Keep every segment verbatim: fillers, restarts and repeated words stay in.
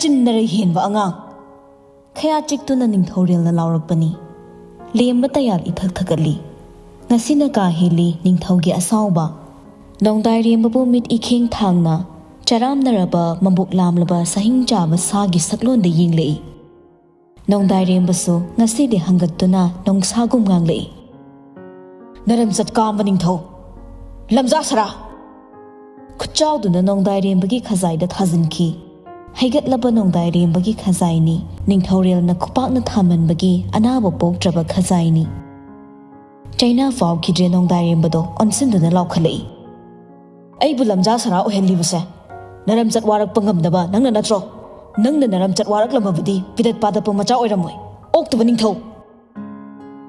ꯆꯤꯟꯅꯔꯩ ꯍꯦꯟꯕ ꯑꯉꯥꯡ꯫ ꯈꯌꯥ ꯆꯤꯛꯇꯨꯅ ꯅꯤꯡꯊꯧꯔꯦꯜꯅ ꯂꯥꯎꯔꯛꯄꯅꯤ꯫ ꯂꯦꯝꯕ ꯇꯌꯥꯜ ꯏꯊꯛ ꯊꯛꯀꯠꯂꯤ꯫ ꯉꯁꯤꯅ ꯀꯥ ꯍꯦꯜꯂꯤ ꯅꯤꯡꯊꯧꯒꯤ ꯑꯁꯥꯎꯕ꯫ ꯅꯣꯡꯗꯥꯏꯔꯦꯝꯕꯕꯨ ꯃꯤꯠ ꯏꯈꯦꯡ ꯊꯥꯡꯅ ꯆꯔꯥꯝꯅꯔꯕ ꯃꯕꯨꯛ ꯂꯥꯝꯂꯕ ꯁꯍꯤꯡ ꯆꯥꯕ ꯁꯥꯒꯤ ꯁꯛꯂꯣꯟꯗ ꯌꯦꯡꯂꯛꯏ꯫ ꯅꯣꯡꯗꯥꯏꯔꯦꯝꯕꯁꯨ ꯉꯁꯤꯗꯤ ꯍꯪꯒꯠꯇꯨꯅ ꯅꯣꯡꯁꯥꯒꯨꯝ ꯉꯥꯡꯂꯛꯏ꯫ ꯅꯔꯝꯆꯠ ꯀꯥꯝꯕ ꯅꯤꯡꯊꯧ! ꯂꯝꯖꯥ ꯁꯔꯥ! ꯈꯨꯠꯆꯥꯎꯗꯨꯅ ꯅꯣꯡꯗꯥꯏꯔꯦꯝꯕꯒꯤ ꯈꯖꯥꯏꯗ ꯊꯥꯖꯤꯟꯈꯤ꯫ ꯍꯩꯒꯠꯂꯕ ꯅꯣꯡꯗꯥꯏꯔꯦꯝꯕꯒꯤ ꯈꯖꯥꯏꯅꯤ꯫ ꯅꯤꯡꯊꯧꯔꯦꯜꯅ ꯈꯨꯄꯥꯛꯅ ꯊꯥꯃꯟꯕꯒꯤ ꯑꯅꯥꯕ ꯄꯣꯛꯇ꯭ꯔꯕ ꯈꯖꯥꯏꯅꯤ꯫ ꯆꯩꯅꯥ ꯐꯥꯎꯈꯤꯗ꯭ꯔꯦ ꯅꯣꯡꯗꯥꯏꯔꯦꯝꯕꯗꯣ ꯑꯣꯟꯁꯤꯟꯗꯨꯅ ꯂꯥꯎꯈꯠꯂꯛꯏ꯫ ꯑꯩꯕꯨ ꯂꯝꯖꯥ ꯁꯔꯥ ꯑꯣꯏꯍꯜꯂꯤꯕꯁꯦ ꯅꯔꯝꯆꯠ ꯋꯥꯔꯛꯄ ꯉꯝꯗꯕ ꯅꯪꯅ ꯅꯠꯇ꯭ꯔꯣ? ꯅꯪꯅ ꯅꯔꯝꯆꯠ ꯋꯥꯔꯛꯂꯝꯃꯕꯗꯤ ꯄꯤꯗꯠ ꯄꯥꯗꯠꯄ ꯃꯆꯥ ꯑꯣꯏꯔꯝꯃꯣꯏ꯫ ꯑꯣꯛꯇꯕ ꯅꯤꯡꯊꯧ!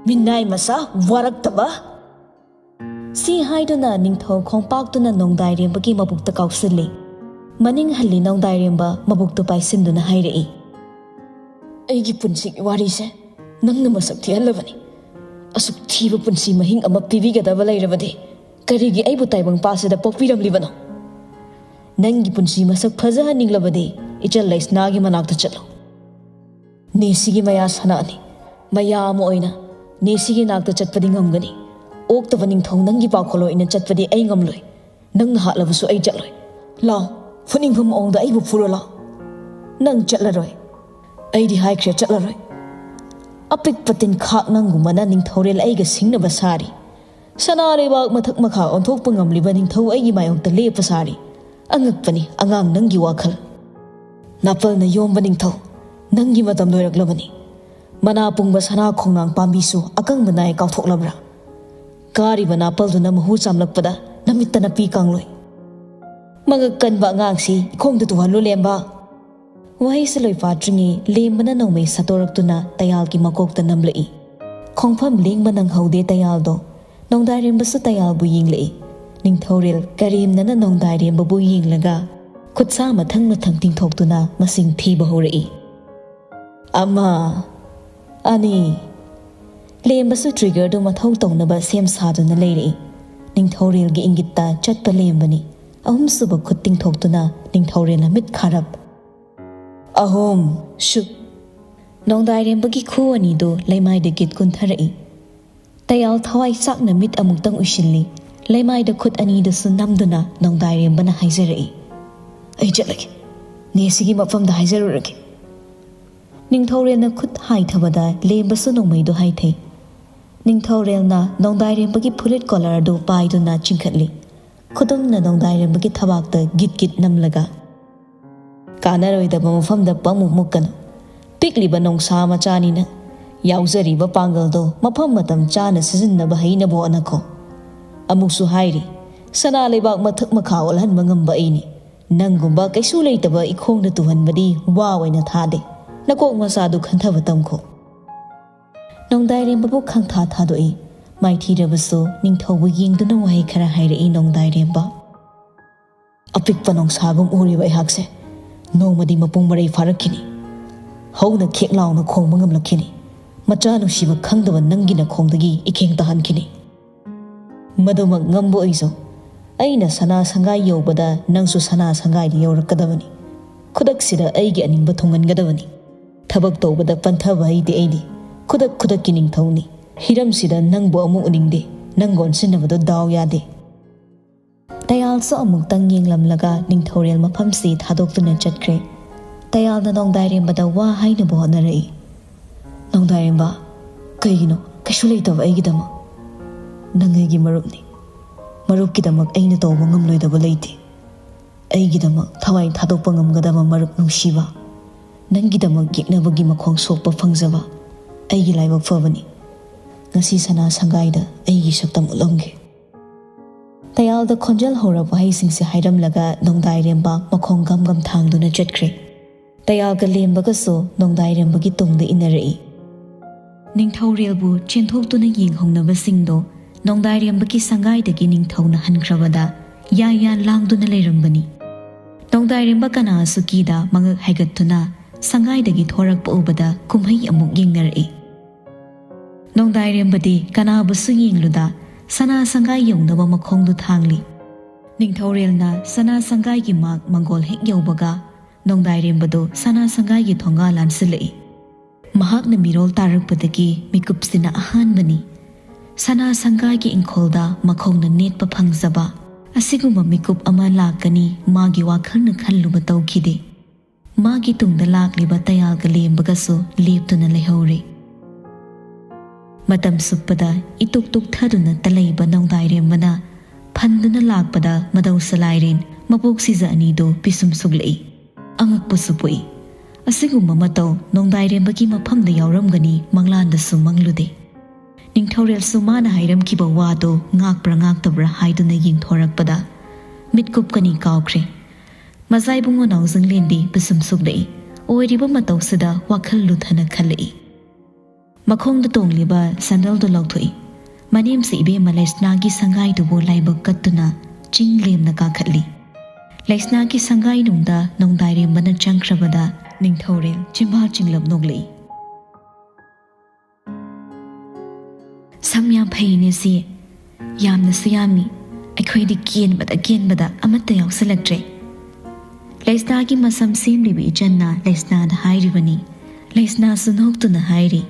ꯃꯤꯅꯥꯏ ꯃꯆꯥ ꯋꯥꯔꯛꯇꯕ! ꯁꯤ ꯍꯥꯏꯗꯨꯅ ꯅꯤꯡꯊꯧ ꯈꯣꯡꯄꯥꯛꯇꯨꯅ ꯅꯣꯡꯗꯥꯏꯔꯦꯝꯕꯒꯤ ꯃꯕꯨꯛꯇ ꯀꯥꯎꯁꯤꯜꯂꯤ꯫ ꯃꯅꯤꯡ ꯍꯜꯂꯤ ꯅꯣꯡꯗꯥꯏꯔꯦꯝꯕ ꯃꯕꯨꯛꯇꯨ ꯄꯥꯏꯁꯤꯟꯗꯨꯅ ꯍꯥꯏꯔꯛꯏ꯫ ꯑꯩꯒꯤ ꯄꯨꯟꯁꯤꯒꯤ ꯋꯥꯔꯤꯁꯦ ꯅꯪꯅ ꯃꯁꯛ ꯊꯤꯍꯜꯂꯕꯅꯤ꯫ ꯑꯁꯨꯛ ꯊꯤꯕ ꯄꯨꯟꯁꯤ ꯃꯍꯤꯡ ꯑꯃ ꯄꯤꯕꯤꯒꯗꯕ ꯂꯩꯔꯕꯗꯤ ꯀꯔꯤꯒꯤ ꯑꯩꯕꯨ ꯇꯥꯏꯕꯪꯄꯥꯁꯤꯗ ꯄꯣꯛꯄꯤꯔꯝꯂꯤꯕꯅꯣ? ꯅꯪꯒꯤ ꯄꯨꯟꯁꯤ ꯃꯁꯛ ꯐꯖꯍꯟꯅꯤꯡꯂꯕꯗꯤ ꯏꯆꯜ ꯂꯩꯁꯅꯥꯒꯤ ꯃꯅꯥꯛꯇ ꯆꯠꯂꯨ꯫ ꯅꯦꯁꯤꯒꯤ ꯃꯌꯥ ꯁꯅꯥꯅꯤ꯫ ꯃꯌꯥ ꯑꯃ ꯑꯣꯏꯅ ꯅꯦꯁꯤꯒꯤ ꯅꯥꯛꯇ ꯆꯠꯄꯗꯤ ꯉꯝꯒꯅꯤ꯫ ꯑꯣꯛꯇꯕ ꯅꯤꯡꯊꯧ ꯅꯪꯒꯤ ꯄꯥꯈꯣꯜ ꯑꯣꯏꯅ ꯆꯠꯄꯗꯤ ꯑꯩ ꯉꯝꯂꯣꯏ꯫ ꯅꯪꯅ ꯍꯥꯠꯂꯕꯁꯨ ꯑꯩ ꯆꯠꯂꯣꯏ꯫ ꯂꯥꯎ, ꯐꯨꯅꯤꯡꯕ ꯃꯑꯣꯡꯗ ꯑꯩꯕꯨ ꯐꯨꯔꯣ ꯂꯥꯎ꯫ ꯅꯪ ꯆꯠꯂꯔꯣꯏ꯫ ꯑꯩꯗꯤ ꯍꯥꯏꯈ꯭ꯔꯦ ꯆꯠꯂꯔꯣꯏ꯫ ꯑꯄꯤꯛꯄ ꯇꯤꯟꯈꯥꯛ ꯅꯪꯒꯨꯝꯕꯅ ꯅꯤꯡꯊꯧꯔꯦꯜ ꯑꯩꯒ ꯁꯤꯡꯅꯕ ꯁꯥꯔꯤ꯫ ꯁꯅꯥ ꯂꯩꯕꯥꯛ ꯃꯊꯛ ꯃꯈꯥ ꯑꯣꯟꯊꯣꯛꯄ ꯉꯝꯂꯤꯕ ꯅꯤꯡꯊꯧ ꯑꯩꯒꯤ ꯃꯥꯌꯣꯛꯇ ꯂꯦꯞꯄ ꯁꯥꯔꯤ꯫ ꯑꯉꯛꯄꯅꯤ ꯑꯉꯥꯡ ꯅꯪꯒꯤ ꯋꯥꯈꯜ꯫ ꯅꯥꯄꯜꯅ ꯌꯣꯝꯕ ꯅꯤꯡꯊꯧ, ꯅꯪꯒꯤ ꯃꯇꯝ ꯂꯣꯏꯔꯛꯂꯕꯅꯤ꯫ ꯃꯅꯥ ꯄꯨꯡꯕ ꯁꯅꯥ ꯈꯣꯡꯅꯥꯡ ꯄꯥꯝꯕꯤꯁꯨ ꯑꯀꯪꯕ ꯅꯥꯏ ꯀꯥꯎꯊꯣꯛꯂꯕ꯭ꯔꯥ? ꯀꯥꯔꯤꯕ ꯅꯥꯄꯜꯗꯨꯅ ꯃꯍꯨ ꯆꯥꯝꯂꯛꯄꯗ ꯅꯃꯤꯠꯇ ꯅꯥꯄꯤ ꯀꯥꯡꯂꯣꯏ꯫ ꯃꯉꯛ ꯀꯟꯕ ꯑꯉꯥꯡꯁꯤ ꯏꯈꯣꯡꯗ ꯇꯨꯍꯜꯂꯨ ꯂꯦꯝꯕ꯫ ꯋꯥꯍꯩꯁꯤ ꯂꯣꯏꯐꯥꯠꯇ꯭ꯔꯤꯉꯩ ꯂꯦꯝꯕꯅ ꯅꯣꯡꯃꯩ ꯁꯠꯇꯣꯔꯛꯇꯨꯅ ꯇꯌꯥꯜꯒꯤ ꯃꯀꯣꯛꯇ ꯅꯝꯂꯛꯏ꯫ ꯈꯣꯡꯐꯝ ꯂꯦꯡꯕ ꯅꯪꯍꯧꯗꯦ ꯇꯌꯥꯜꯗꯣ꯫ ꯅꯣꯡꯗꯥꯏꯔꯦꯝꯕꯁꯨ ꯇꯌꯥꯜꯕꯨ ꯌꯦꯡꯂꯛꯏ꯫ ꯅꯤꯡꯊꯧꯔꯦꯜ ꯀꯔꯦꯝꯅꯅ ꯅꯣꯡꯗꯥꯏꯔꯦꯝꯕꯕꯨ ꯌꯦꯡꯂꯒ ꯈꯨꯠꯁꯥ ꯃꯊꯪ ꯃꯊꯪ ꯇꯤꯡꯊꯣꯛꯇꯨꯅ ꯃꯁꯤꯡ ꯊꯤꯕ ꯍꯧꯔꯛꯏ꯫ ꯑꯃ, ꯑꯅꯤ꯫ ꯂꯦꯝꯕꯁꯨ ꯇ꯭ꯔꯤꯒꯔꯗꯨ ꯃꯊꯧ ꯇꯧꯅꯕ ꯁꯦꯝ ꯁꯥꯗꯨꯅ ꯂꯩꯔꯛꯏ꯫ ꯅꯤꯡꯊꯧꯔꯦꯜꯒꯤ ꯏꯪꯒꯤꯠꯇ ꯆꯠꯄ ꯂꯦꯝꯕꯅꯤ꯫ ꯑꯍꯨꯝꯁꯨꯕ ꯈꯨꯠ ꯇꯤꯡꯊꯣꯛꯇꯨꯅ ꯅꯤꯡꯊꯧꯔꯦꯜꯅ ꯃꯤꯠ ꯈꯥꯔꯞ꯫ ꯑꯍꯨꯝ꯫ ꯁꯨꯛ꯫ ꯅꯣꯡꯗꯥꯏꯔꯦꯝꯕꯒꯤ ꯈꯨ ꯑꯅꯤꯗꯨ ꯂꯩꯃꯥꯏꯗ ꯒꯤꯠ ꯀꯨꯟꯊꯔꯛꯏ꯫ ꯇꯌꯥꯜ ꯊꯋꯥꯏ ꯆꯥꯛꯅ ꯃꯤꯠ ꯑꯃꯨꯛꯇꯪ ꯎꯏꯁꯤꯜꯂꯤ꯫ ꯂꯩꯃꯥꯏꯗ ꯈꯨꯠ ꯑꯅꯤꯗꯨꯁꯨ ꯅꯝꯗꯨꯅ ꯅꯣꯡꯗꯥꯏꯔꯦꯝꯕꯅ ꯍꯥꯏꯖꯔꯛꯏ, "ꯑꯩ ꯆꯠꯂꯒꯦ꯫ ꯅꯦꯁꯤꯒꯤ ꯃꯐꯝꯗ ꯍꯥꯏꯖꯔꯨꯔꯒꯦ꯫" ꯅꯤꯡꯊꯧꯔꯦꯜꯅ ꯈꯨꯠ ꯍꯥꯏꯊꯕꯗ ꯂꯦꯝꯕꯁꯨ ꯅꯣꯡꯃꯩꯗꯨ ꯍꯥꯏꯊꯩ꯫ ꯅꯤꯡꯊꯧꯔꯦꯜꯅ ꯅꯣꯡꯗꯥꯏꯔꯦꯝꯕꯒꯤ ꯐꯨꯔꯤꯠ ꯀꯣꯂꯔꯗꯨ ꯄꯥꯏꯗꯨꯅ ꯆꯤꯡꯈꯠꯂꯤ꯫ ꯈꯨꯗꯨꯝꯅ ꯅꯣꯡꯗꯥꯏꯔꯦꯝꯕꯒꯤ ꯊꯕꯥꯛꯇ ꯒꯤꯠ ꯒꯤꯠ ꯅꯝꯂꯒ, "ꯀꯥꯟꯅꯔꯣꯏꯗꯕ ꯃꯐꯝꯗ ꯄꯪꯃꯨꯛ ꯃꯨꯛꯀꯅꯨ꯫ ꯄꯤꯛꯂꯤꯕ ꯅꯣꯡꯁꯥ ꯃꯆꯥꯅꯤꯅ ꯌꯥꯎꯖꯔꯤꯕ ꯄꯥꯡꯒꯜꯗꯣ ꯃꯐꯝ ꯃꯇꯝ ꯆꯥꯅ ꯁꯤꯖꯤꯟꯅꯕ ꯍꯩꯅꯕ ꯍꯣꯠꯅꯈꯣ꯫ ꯑꯃꯨꯛꯁꯨ ꯍꯥꯏꯔꯤ, ꯁꯅꯥ ꯂꯩꯕꯥꯛ ꯃꯊꯛ ꯃꯈꯥ ꯑꯣꯜꯍꯟꯕ ꯉꯝꯕ ꯑꯩꯅꯤ꯫ ꯅꯪꯒꯨꯝꯕ ꯀꯩꯁꯨ ꯂꯩꯇꯕ ꯏꯈꯣꯡꯗ ꯇꯨꯍꯟꯕꯗꯤ ꯋꯥ ꯑꯣꯏꯅ ꯊꯥꯗꯦ꯫ ꯅꯀꯣꯛ ꯃꯆꯥꯗꯨ ꯈꯟꯊꯕ ꯇꯝꯈꯣ꯫" ꯅꯣꯡꯗꯥꯏꯔꯦꯝꯕꯕꯨ ꯈꯪꯊꯥ ꯊꯥꯗꯣꯛꯏ꯫ ꯃꯥꯏꯊꯤꯔꯕꯁꯨ ꯅꯤꯡꯊꯧꯕꯨ ꯌꯦꯡꯗꯨꯅ ꯋꯥꯍꯩ ꯈꯔ ꯍꯥꯏꯔꯛꯏ ꯅꯣꯡꯗꯥꯏꯔꯦꯝꯕ꯫ "ꯑꯄꯤꯛꯄ ꯅꯣꯡꯁꯥꯒꯨꯝ ꯎꯔꯤꯕ ꯑꯩꯍꯥꯛꯁꯦ ꯅꯣꯡꯃꯗꯤ ꯃꯄꯨꯡ ꯃꯔꯩ ꯐꯥꯔꯛꯈꯤꯅꯤ꯫ ꯍꯧꯅ ꯈꯦꯛ ꯂꯥꯎꯅ ꯈꯣꯡꯕ ꯉꯝꯂꯛꯈꯤꯅꯤ꯫ ꯃꯆꯥ ꯅꯨꯡꯁꯤꯕ ꯈꯪꯗꯕ ꯅꯪꯒꯤ ꯅꯈꯣꯡꯗꯒꯤ ꯏꯈꯦꯡ ꯇꯥꯍꯟꯈꯤꯅꯤ꯫ ꯃꯗꯨꯃꯛ ꯉꯝꯕ ꯑꯣꯏꯖꯧ꯫ ꯑꯩꯅ ꯁꯅꯥ ꯁꯪꯒꯥꯏ ꯌꯧꯕꯗ ꯅꯪꯁꯨ ꯁꯅꯥ ꯁꯪꯒꯥꯏꯗ ꯌꯧꯔꯛꯀꯗꯕꯅꯤ꯫ ꯈꯨꯗꯛꯁꯤꯗ ꯑꯩꯒꯤ ꯑꯅꯤꯡꯕ ꯊꯨꯡꯍꯟꯒꯗꯕꯅꯤ꯫ ꯊꯕꯛ ꯇꯧꯕꯗ ꯄꯟꯊꯕ ꯍꯩꯇꯦ ꯑꯩꯗꯤ꯫ ꯈꯨꯗꯛ ꯈꯨꯗꯛꯀꯤ ꯅꯤꯡꯊꯧꯅꯤ꯫ ꯍꯤꯔꯝꯁꯤꯗ ꯅꯪꯕꯨ ꯑꯃꯨꯛ ꯎꯅꯤꯡꯗꯦ꯫ ꯅꯪꯒ ꯑꯣꯟꯁꯤꯟꯅꯕꯗꯣ ꯗꯥꯎ ꯌꯥꯗꯦ꯫" ꯇꯌꯥꯜꯁꯨ ꯑꯃꯨꯛꯇꯪ ꯌꯦꯡꯂꯝꯂꯒ ꯅꯤꯡꯊꯧꯔꯦꯜ ꯃꯐꯝꯁꯤ ꯊꯥꯗꯣꯛꯇꯨꯅ ꯆꯠꯈ꯭ꯔꯦ꯫ ꯇꯌꯥꯜꯅ ꯅꯣꯡꯗꯥꯏꯔꯦꯝꯕꯗ ꯋꯥ ꯍꯥꯏꯅꯕ ꯍꯣꯠꯅꯔꯛꯏ꯫ "ꯅꯣꯡꯗꯥꯏꯔꯦꯝꯕ, ꯀꯩꯒꯤꯅꯣ? ꯀꯩꯁꯨ ꯂꯩꯇꯕ ꯑꯩꯒꯤꯗꯃꯛ꯫ ꯅꯪ ꯑꯩꯒꯤ ꯃꯔꯨꯞꯅꯤ꯫ ꯃꯔꯨꯞꯀꯤꯗꯃꯛ ꯑꯩꯅ ꯇꯧꯕ ꯉꯝꯂꯣꯏꯗꯕ ꯂꯩꯇꯦ꯫ ꯑꯩꯒꯤꯗꯃꯛ ꯊꯋꯥꯏ ꯊꯥꯗꯣꯛꯄ ꯉꯝꯒꯗꯕ ꯃꯔꯨꯞ ꯅꯨꯡꯁꯤꯕ, ꯅꯪꯒꯤꯗꯃꯛ ꯌꯦꯛꯅꯕꯒꯤ ꯃꯈꯣꯡ ꯁꯣꯛꯄ ꯐꯪꯖꯕ ꯑꯩꯒꯤ ꯂꯥꯏꯕꯛ ꯐꯕꯅꯤ꯫ ꯉꯁꯤ ꯁꯅꯥ ꯁꯪꯒꯥꯏꯗ ꯑꯩꯒꯤ ꯁꯛꯇꯝ ꯎꯠꯂꯝꯒꯦ꯫" ꯇꯌꯥꯜꯗ ꯈꯣꯟꯖꯦꯜ ꯍꯧꯔꯕ ꯋꯥꯍꯩꯁꯤꯡꯁꯦ ꯍꯥꯏꯔꯝꯂꯒ ꯅꯣꯡꯗꯥꯏꯔꯦꯝꯕ ꯃꯈꯣꯡ ꯒꯝ ꯒꯝ ꯊꯥꯡꯗꯨꯅ ꯆꯠꯈ꯭ꯔꯦ꯫ ꯇꯌꯥꯜꯒ ꯂꯦꯝꯕꯒꯁꯨ ꯅꯣꯡꯗꯥꯏꯔꯦꯝꯕꯒꯤ ꯇꯨꯡꯗ ꯏꯟꯅꯔꯛꯏ꯫ ꯅꯤꯡꯊꯧꯔꯦꯜꯕꯨ ꯆꯦꯟꯊꯣꯛꯇꯨꯅ ꯌꯦꯡꯍꯧꯅꯕꯁꯤꯡꯗꯣ ꯅꯣꯡꯗꯥꯏꯔꯦꯝꯕꯒꯤ ꯁꯪꯒꯥꯏꯗꯒꯤ ꯅꯤꯡꯊꯧꯅ ꯍꯟꯈ꯭ꯔꯕꯗ ꯌꯥ ꯌꯥꯟ ꯂꯥꯡꯗꯨꯅ ꯂꯩꯔꯝꯕꯅꯤ꯫ ꯅꯣꯡꯗꯥꯏꯔꯦꯝꯕ ꯀꯅꯥꯁꯨ ꯀꯤꯗ ꯃꯉꯛ ꯍꯥꯏꯒꯠꯇꯨꯅ ꯁꯪꯒꯥꯏꯗꯒꯤ ꯊꯣꯔꯛꯄ ꯎꯕꯗ ꯀꯨꯝꯍꯩ ꯑꯃꯨꯛ ꯌꯦꯡꯅꯔꯛꯏ꯫ ꯅꯣꯡꯗꯥꯏꯔꯦꯝꯕꯗꯤ ꯀꯅꯥꯕꯨꯁꯨ ꯌꯦꯡꯂꯨꯗ ꯁꯅꯥ ꯁꯪꯒꯥꯏ ꯌꯧꯅꯕ ꯃꯈꯣꯡꯗꯨ ꯊꯥꯡꯂꯤ꯫ ꯅꯤꯡꯊꯧꯔꯦꯜꯅ ꯁꯅꯥ ꯁꯪꯒꯥꯏꯒꯤ ꯃꯥꯛ ꯃꯪꯒꯣꯜ ꯍꯦꯛ ꯌꯧꯕꯒ ꯅꯣꯡꯗꯥꯏꯔꯦꯝꯕꯗꯨ ꯁꯅꯥ ꯁꯪꯒꯥꯏꯒꯤ ꯊꯣꯡꯒꯥꯜ ꯂꯥꯟꯁꯤꯜꯂꯛꯏ꯫ ꯃꯍꯥꯛꯅ ꯃꯤꯔꯣꯜ ꯇꯥꯔꯛꯄꯗꯒꯤ ꯃꯤꯀꯨꯞꯁꯤꯅ ꯑꯍꯥꯟꯕꯅꯤ꯫ ꯁꯅꯥ ꯁꯪꯒꯥꯏꯒꯤ ꯏꯪꯈꯣꯜꯗ ꯃꯈꯣꯡꯅ ꯅꯦꯠꯄ ꯐꯪꯖꯕ ꯑꯁꯤꯒꯨꯝꯕ ꯃꯤꯀꯨꯞ ꯑꯃ ꯂꯥꯛꯀꯅꯤ ꯃꯥꯒꯤ ꯋꯥꯈꯜꯅ ꯈꯜꯂꯨꯕ ꯇꯧꯈꯤꯗꯦ꯫ ꯃꯥꯒꯤ ꯇꯨꯡꯗ ꯂꯥꯛꯂꯤꯕ ꯇꯌꯥꯜꯒ ꯂꯦꯝꯕꯒꯁꯨ ꯂꯦꯞꯇꯨꯅ ꯂꯩꯍꯧꯔꯦ꯫ ꯃꯇꯝ ꯁꯨꯞꯄꯗ ꯏꯇꯨꯛ ꯇꯨꯛꯊꯗꯨꯅꯇ ꯂꯩꯕ ꯅꯣꯡꯗꯥꯏꯔꯦꯝꯕꯅ ꯐꯟꯗꯨꯅ ꯂꯥꯛꯄꯗ ꯃꯗꯧꯁ ꯂꯥꯏꯔꯦꯟ ꯃꯕꯣꯛ ꯁꯤꯖ ꯑꯅꯤꯗꯨ ꯄꯤꯁꯨꯝ ꯁꯨꯛꯂꯛꯏ꯫ ꯑꯉꯛꯄꯁꯨ ꯄꯣꯛꯏ꯫ ꯑꯁꯤꯒꯨꯝꯕ ꯃꯇꯧ ꯅꯣꯡꯗꯥꯏꯔꯦꯝꯕꯒꯤ ꯃꯐꯝꯗ ꯌꯥꯎꯔꯝꯒꯅꯤ ꯃꯪꯂꯥꯟꯗꯁꯨ ꯃꯪꯂꯨꯗꯦ꯫ ꯅꯤꯡꯊꯧꯔꯦꯜꯁꯨ ꯃꯥꯅ ꯍꯥꯏꯔꯝꯈꯤꯕ ꯋꯥꯗꯨ ꯉꯥꯛꯄ꯭ꯔꯥ ꯉꯥꯛꯇꯕ꯭ꯔꯥ ꯍꯥꯏꯗꯨꯅ ꯌꯦꯡꯊꯣꯔꯛꯄꯗ ꯃꯤꯠꯀꯨꯞꯀꯅꯤ ꯀꯥꯎꯈ꯭ꯔꯦ꯫ ꯃꯖꯥ ꯏꯕꯨꯡꯉꯣ ꯅꯥꯎꯖꯪꯂꯦꯟꯗꯤ ꯄꯤꯁꯨꯝ ꯁꯨꯛꯂꯛꯏ꯫ ꯑꯣꯏꯔꯤꯕ ꯃꯇꯧꯁꯤꯗ ꯋꯥꯈꯜ ꯂꯨꯊꯅ ꯈꯜꯂꯛꯏ꯫ ꯃꯈꯣꯡꯗ ꯇꯣꯡꯂꯤꯕ ꯁꯦꯟꯗꯜꯗꯨ ꯂꯧꯊꯣꯛꯏ꯫ ꯃꯅꯦꯝꯁꯤ ꯏꯕꯦꯝꯃ ꯂꯩꯁꯅꯥꯒꯤ ꯁꯪꯒꯥꯏꯗꯨꯕꯨ ꯂꯥꯏꯕꯛ ꯀꯠꯇꯨꯅ ꯆꯤꯡ ꯂꯦꯝꯅ ꯀꯥꯈꯠꯂꯤ꯫ ꯂꯩꯁꯅꯥꯒꯤ ꯁꯪꯒꯥꯏꯅꯨꯡꯗ ꯅꯣꯡꯗꯥꯏꯔꯦꯝꯕꯅ ꯆꯪꯈ꯭ꯔꯕꯗ ꯅꯤꯡꯊꯧꯔꯦꯜ ꯆꯤꯝꯕꯥꯜ ꯆꯤꯡꯂꯞ ꯅꯣꯛꯂꯛꯏ꯫ "ꯁꯝ ꯌꯥꯝ ꯐꯩꯅꯦ ꯁꯤ꯫ ꯌꯥꯝꯅꯁꯨ ꯌꯥꯝꯃꯤ꯫ ꯑꯩꯈꯣꯏꯗꯤ ꯀꯦꯟꯕꯗ ꯀꯦꯟꯕꯗ ꯑꯃꯠꯇ ꯌꯥꯎꯁꯤꯜꯂꯛꯇ꯭ꯔꯦ꯫" ꯂꯩꯁꯅꯥꯒꯤ ꯃꯁꯝ ꯁꯦꯝꯂꯤꯕ ꯏꯆꯟꯅ ꯂꯩꯁꯅꯥꯗ ꯍꯥꯏꯔꯤꯕꯅꯤ꯫ ꯂꯩꯁꯅꯥꯁꯨ ꯅꯣꯛꯇꯨꯅ ꯍꯥꯏꯔꯤ,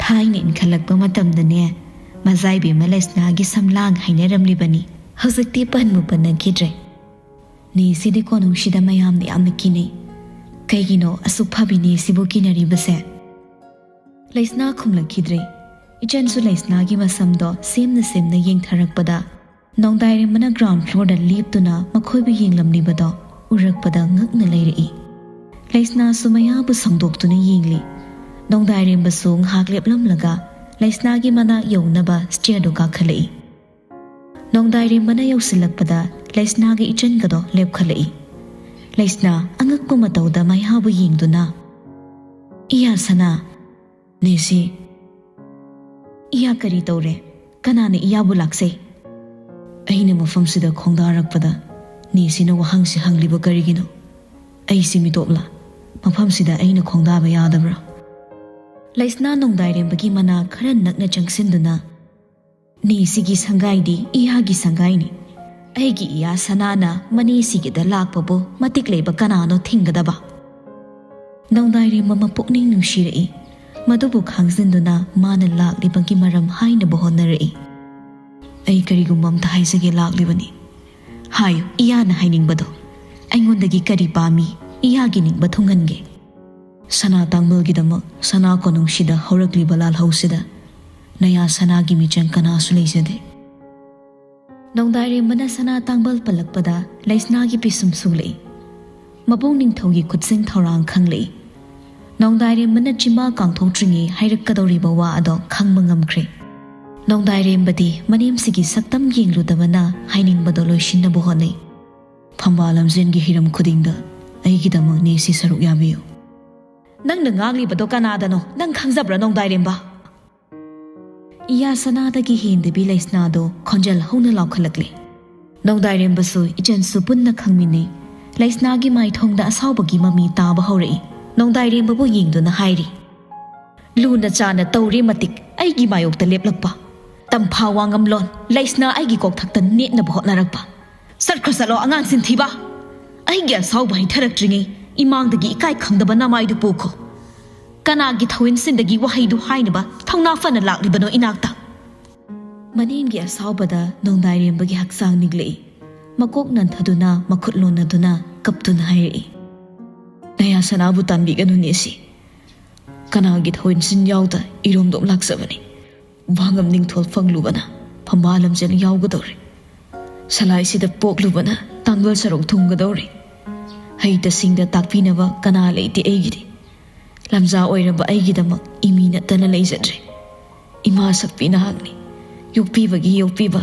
"ꯊꯥꯏꯅ ꯏꯟꯈꯠꯂꯛꯄ ꯃꯇꯝꯗꯅꯦ, ꯃꯖꯥ ꯏꯕꯦꯝꯃ ꯂꯩꯁꯅꯥꯒꯤ ꯁꯝꯂꯥꯡ ꯍꯥꯏꯅꯔꯝꯂꯤꯕꯅꯤ꯫ ꯍꯧꯖꯤꯛꯇꯤ ꯄꯟꯕꯨ ꯄꯟꯅꯈꯤꯗ꯭ꯔꯦ꯫ ꯅꯦꯁꯤꯗꯤ ꯀꯣꯅꯨꯡꯁꯤꯗ ꯃꯌꯥꯝꯅ ꯌꯥꯝꯅ ꯀꯤꯅꯩ꯫ ꯀꯩꯒꯤꯅꯣ ꯑꯁꯨꯛ ꯐꯕꯤ ꯅꯦꯁꯤꯕꯨ ꯀꯤꯅꯔꯤꯕꯁꯦ?" ꯂꯩꯁꯅꯥ ꯈꯨꯝꯂꯛꯈꯤꯗ꯭ꯔꯦ꯫ ꯏꯆꯟꯁꯨ ꯂꯩꯁꯅꯥꯒꯤ ꯃꯁꯝꯗꯣ ꯁꯦꯝꯅ ꯁꯦꯝꯅ ꯌꯦꯡꯊꯔꯛꯄꯗ, ꯅꯣꯡꯗꯥꯏꯔꯦꯝꯕꯅ ground floorꯗ ꯂꯦꯞꯇꯨꯅ ꯃꯈꯣꯏꯕꯨ ꯌꯦꯡꯂꯝꯂꯤꯕꯗꯣ ꯎꯔꯛꯄꯗ ꯉꯛꯅ ꯂꯩꯔꯛꯏ꯫ ꯂꯩꯁꯅꯥꯁꯨ ꯃꯌꯥꯕꯨ ꯁꯪꯗꯣꯛꯇꯨꯅ ꯌꯦꯡꯂꯤ꯫ ꯅꯣꯡꯗꯥꯏꯔꯦꯝꯕꯁꯨ ꯉꯥꯏꯍꯥꯛ ꯂꯦꯞꯂꯝꯂꯒ ꯂꯩꯁꯅꯥꯒꯤ ꯃꯅꯥꯛ ꯌꯧꯅꯕ stairꯗꯨ ꯀꯥꯈꯠꯂꯛꯏ꯫ ꯅꯣꯡꯗꯥꯏꯔꯦꯝꯕꯅ ꯌꯧꯁꯤꯜꯂꯛꯄꯗ ꯂꯩꯁꯅꯥꯒꯤ ꯏꯆꯟꯒꯗꯣ ꯂꯦꯞꯈꯠꯂꯛꯏ꯫ ꯂꯩꯁꯅꯥ ꯑꯉꯛꯄ ꯃꯇꯧꯗ ꯃꯌꯥꯕꯨ ꯌꯦꯡꯗꯨꯅ, "ꯏꯌꯥ ꯁꯅꯥ!" "ꯅꯦꯁꯤ!" "ꯏꯌꯥ ꯀꯔꯤ ꯇꯧꯔꯦ? ꯀꯅꯥꯅ ꯏꯌꯥꯕꯨ ꯂꯥꯛꯆꯩ?" "ꯑꯩꯅ ꯃꯐꯝꯁꯤꯗ ꯈꯣꯡꯗꯥꯔꯛꯄꯗ ꯅꯦꯁꯤꯅ ꯋꯥꯍꯪꯁꯤ ꯍꯪꯂꯤꯕ ꯀꯔꯤꯒꯤꯅꯣ? ꯑꯩꯁꯤ ꯃꯤꯇꯣꯞꯂ? ꯃꯐꯝꯁꯤꯗ ꯑꯩꯅ ꯈꯣꯡꯗꯥꯕ ꯌꯥꯗꯕ꯭ꯔꯥ?" ꯂꯩꯁꯅꯥ ꯅꯣꯡꯗꯥꯏꯔꯦꯝꯕꯒꯤ ꯃꯅꯥꯛ ꯈꯔ ꯅꯛꯅ ꯆꯪꯁꯤꯟꯗꯨꯅ, "ꯅꯦꯁꯤꯒꯤ ꯁꯪꯒꯥꯏꯗꯤ ꯏꯌꯥꯒꯤ ꯁꯪꯒꯥꯏꯅꯤ꯫ ꯑꯩꯒꯤ ꯏꯌꯥ ꯁꯅꯥꯅ ꯃꯅꯦꯁꯤꯒꯤꯗ ꯂꯥꯛꯄꯕꯨ ꯃꯇꯤꯛ ꯂꯩꯕ ꯀꯅꯥꯅꯣ ꯊꯤꯡꯒꯗꯕ? ꯅꯣꯡꯗꯥꯏꯔꯦꯝꯕ ꯃꯄꯨꯛꯅꯤꯡ ꯅꯨꯡꯁꯤꯔꯛꯏ꯫ ꯃꯗꯨꯕꯨ ꯈꯥꯡꯖꯤꯟꯗꯨꯅ ꯃꯥꯅ ꯂꯥꯛꯂꯤꯕꯒꯤ ꯃꯔꯝ ꯍꯥꯏꯅꯕ ꯍꯣꯠꯅꯔꯛꯏ꯫ "ꯑꯩ ꯀꯔꯤꯒꯨꯝꯕ ꯑꯝꯇ ꯍꯥꯏꯖꯒꯦ ꯂꯥꯛꯂꯤꯕꯅꯤ꯫ ꯍꯥꯏꯌꯨ, ꯏꯌꯥꯅ ꯍꯥꯏꯅꯤꯡꯕꯗꯣ꯫ ꯑꯩꯉꯣꯟꯗꯒꯤ ꯀꯔꯤ ꯄꯥꯝꯃꯤ? ꯏꯌꯥꯒꯤ ꯅꯤꯡꯕ ꯊꯨꯡꯍꯟꯒꯦ꯫ ꯁꯅꯥ ꯇꯥꯡꯕꯜꯒꯤꯗꯃꯛ ꯁꯅꯥ ꯀꯣꯅꯨꯡꯁꯤꯗ ꯍꯧꯔꯛꯂꯤꯕ ꯂꯥꯜꯍꯧꯁꯤꯗ ꯅꯌꯥ ꯁꯅꯥꯒꯤ ꯃꯤꯆꯪ ꯀꯅꯥꯁꯨ ꯂꯩꯖꯗꯦ꯫" ꯅꯣꯡꯗꯥꯏꯔꯦꯝꯕꯅ ꯁꯅꯥ ꯇꯥꯡꯕꯜ ꯄꯜꯂꯛꯄꯗ ꯂꯩꯁꯅꯥꯒꯤ ꯄꯤꯁꯨꯝ ꯁꯨꯡꯂꯛꯏ꯫ ꯃꯄꯨꯡ ꯅꯤꯡꯊꯧꯒꯤ ꯈꯨꯠꯁꯤꯡ ꯊꯧꯔꯥꯡ ꯈꯪꯂꯛꯏ꯫ ꯅꯣꯡꯗꯥꯏꯔꯦꯝꯕꯅ ꯆꯤꯝꯕꯥ ꯀꯥꯡꯊꯣꯛꯇ꯭ꯔꯤꯉꯩ ꯍꯥꯏꯔꯛꯀꯗꯧꯔꯤꯕ ꯋꯥ ꯑꯗꯣ ꯈꯪꯕ ꯉꯝꯈ꯭ꯔꯦ꯫ ꯅꯣꯡꯗꯥꯏꯔꯦꯝꯕꯗꯤ ꯃꯅꯦꯝꯁꯤꯒꯤ ꯁꯛꯇꯝ ꯌꯦꯡꯂꯨꯗꯕꯅ ꯍꯥꯏꯅꯤꯡꯕꯗꯣ ꯂꯣꯏꯁꯤꯟꯅꯕ ꯍꯣꯠꯅꯩ꯫ "ꯐꯝꯕꯥꯜ ꯂꯝꯖꯦꯟꯒꯤ ꯍꯤꯔꯝ ꯈꯨꯗꯤꯡꯗ ꯑꯩꯒꯤꯗꯃꯛ ꯅꯦꯁꯤ ꯁꯔꯨꯛ ꯌꯥꯕꯤꯌꯨ꯫" "ꯅꯪꯅ ꯉꯥꯡꯂꯤꯕꯗꯣ ꯀꯅꯥꯗꯅꯣ ꯅꯪ ꯈꯪꯖꯕ꯭ꯔꯥ, ꯅꯣꯡꯗꯥꯏꯔꯦꯝꯕ?" ꯏꯌꯥ ꯁꯅꯥꯗꯒꯤ ꯍꯦꯟꯗꯕꯤ ꯂꯩꯁꯅꯥꯗꯣ ꯈꯣꯟꯖꯦꯜ ꯍꯧꯅ ꯂꯥꯎꯈꯠꯂꯛꯂꯦ꯫ ꯅꯣꯡꯗꯥꯏꯔꯦꯝꯕꯁꯨ ꯏꯆꯟꯁꯨ ꯄꯨꯟꯅ ꯈꯪꯃꯤꯟꯅꯩ꯫ ꯂꯩꯁꯅꯥꯒꯤ ꯃꯥꯏꯊꯣꯡꯗ ꯑꯁꯥꯎꯕꯒꯤ ꯃꯃꯤ ꯇꯥꯕ ꯍꯧꯔꯛꯏ꯫ ꯅꯣꯡꯗꯥꯏꯔꯦꯝꯕꯕꯨ ꯌꯦꯡꯗꯨꯅ ꯍꯥꯏꯔꯤ, "ꯂꯨꯅ ꯆꯥꯅ ꯇꯧꯔꯤ ꯃꯇꯤꯛ ꯑꯩꯒꯤ ꯃꯥꯌꯣꯛꯇ ꯂꯦꯞꯂꯛꯄ꯫ ꯇꯝꯐꯥ ꯋꯥꯉꯝꯂꯣꯟ ꯂꯩꯁꯅꯥ ꯑꯩꯒꯤ ꯀꯣꯛꯊꯛꯇ ꯅꯦꯠꯅꯕ ꯍꯣꯠꯅꯔꯛꯄ꯫ ꯆꯠꯈ꯭ꯔꯣ ꯆꯠꯂꯣ, ꯑꯉꯥꯡ ꯆꯤꯟꯊꯤꯕ꯫ ꯑꯩꯒꯤ ꯑꯁꯥꯎꯕ ꯍꯩꯊꯔꯛꯇ꯭ꯔꯤꯉꯩ ꯏꯃꯥꯡꯗꯒꯤ ꯏꯀꯥꯏ ꯈꯪꯗꯕ ꯅꯃꯥꯏꯗꯨ ꯄꯨꯈꯣ꯫ ꯀꯅꯥꯒꯤ ꯊꯧꯏꯟꯁꯤꯟꯗꯒꯤ ꯋꯥꯍꯩꯗꯨ ꯍꯥꯏꯅꯕ ꯊꯧꯅꯥ ꯐꯅ ꯂꯥꯛꯂꯤꯕꯅꯣ ꯏꯅꯥꯛꯇ?" ꯃꯅꯦꯝꯒꯤ ꯑꯁꯥꯎꯕꯗ ꯅꯣꯡꯗꯥꯏꯔꯦꯝꯕꯒꯤ ꯍꯛꯆꯥꯡ ꯅꯤꯛꯂꯛꯏ꯫ ꯃꯀꯣꯛ ꯅꯟꯊꯗꯨꯅ, ꯃꯈꯨꯠ ꯂꯣꯟꯅꯗꯨꯅ, ꯀꯞꯇꯨꯅ ꯍꯥꯏꯔꯛꯏ, "ꯅꯌꯥ ꯁꯅꯥꯕꯨ ꯇꯥꯟꯕꯤꯒꯅꯨ ꯅꯦꯁꯤ꯫ ꯀꯅꯥꯒꯤ ꯊꯧꯏꯟꯁꯤꯟ ꯌꯥꯎꯗ ꯏꯔꯣꯝꯗꯣꯝ ꯂꯥꯛꯆꯕꯅꯤ꯫ ꯋꯥꯉꯝ ꯅꯤꯡꯊꯣꯜ ꯐꯪꯂꯨꯕꯅ ꯐꯝꯕꯥꯜ ꯂꯝꯖꯦꯜ ꯌꯥꯎꯒꯗꯧꯔꯦ꯫ ꯁꯂꯥꯏꯁꯤꯗ ꯄꯣꯛꯂꯨꯕꯅ ꯇꯥꯡꯕꯜ ꯁꯔꯨꯛ ꯊꯨꯡꯒꯗꯧꯔꯦ꯫ ꯍꯩꯇ ꯁꯤꯡꯗ ꯇꯥꯛꯄꯤꯅꯕ ꯀꯅꯥ ꯂꯩꯇꯦ ꯑꯩꯒꯤꯗꯤ꯫ ꯂꯝꯖꯥ ꯑꯣꯏꯔꯕ ꯑꯩꯒꯤꯗꯃꯛ ꯏꯃꯤ ꯅꯠꯇꯅ ꯂꯩꯖꯗ꯭ꯔꯦ꯫ ꯏꯃꯥ ꯁꯛꯄꯤ ꯅꯍꯥꯛꯅꯤ꯫ ꯌꯣꯛꯄꯤꯕꯒꯤ ꯌꯣꯛꯄꯤꯕ,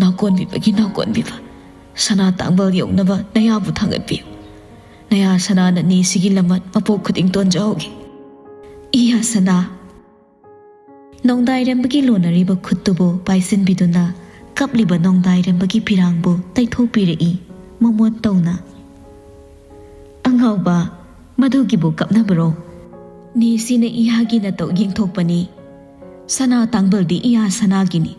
ꯅꯥꯎꯀꯣꯟꯕꯤꯕꯒꯤ ꯅꯥꯎꯀꯣꯟꯕꯤꯕ꯫ ꯁꯅꯥ ꯇꯥꯡꯕꯜ ꯌꯧꯅꯕ ꯅꯌꯥꯕꯨ ꯊꯥꯡꯒꯠꯄꯤꯌꯨ꯫ ꯅꯌꯥ ꯁꯅꯥꯅ ꯅꯦꯁꯤꯒꯤ ꯂꯃꯟ ꯃꯄꯣꯛ ꯈꯨꯗꯤꯡ ꯇꯣꯟꯖꯍꯧꯒꯦ꯫" "ꯏꯌꯥ ꯁꯅꯥ!" ꯅꯣꯡꯗꯥꯏꯔꯦꯝꯕꯒꯤ ꯂꯣꯟꯅꯔꯤꯕ ꯈꯨꯠꯇꯨꯕꯨ ꯄꯥꯏꯁꯤꯟꯕꯤꯗꯨꯅ ꯀꯞꯂꯤꯕ ꯅꯣꯡꯗꯥꯏꯔꯦꯝꯕꯒꯤ ꯐꯤꯔꯥꯡꯕꯨ ꯇꯩꯊꯣꯛꯄꯤꯔꯛꯏ ꯃꯣꯃꯣꯟ ꯇꯧꯅ꯫ "ꯑꯉꯥꯎꯕ, ꯃꯗꯨꯒꯤꯕꯨ ꯀꯞꯅꯕꯔꯣ? ꯅꯦꯁꯤꯅ ꯏꯌꯥꯒꯤ ꯅꯇꯧ ꯌꯦꯡꯊꯣꯛꯄꯅꯤ꯫ ꯁꯅꯥ ꯇꯥꯡꯕꯜꯗꯤ ꯏꯌꯥ ꯁꯅꯥꯒꯤꯅꯤ꯫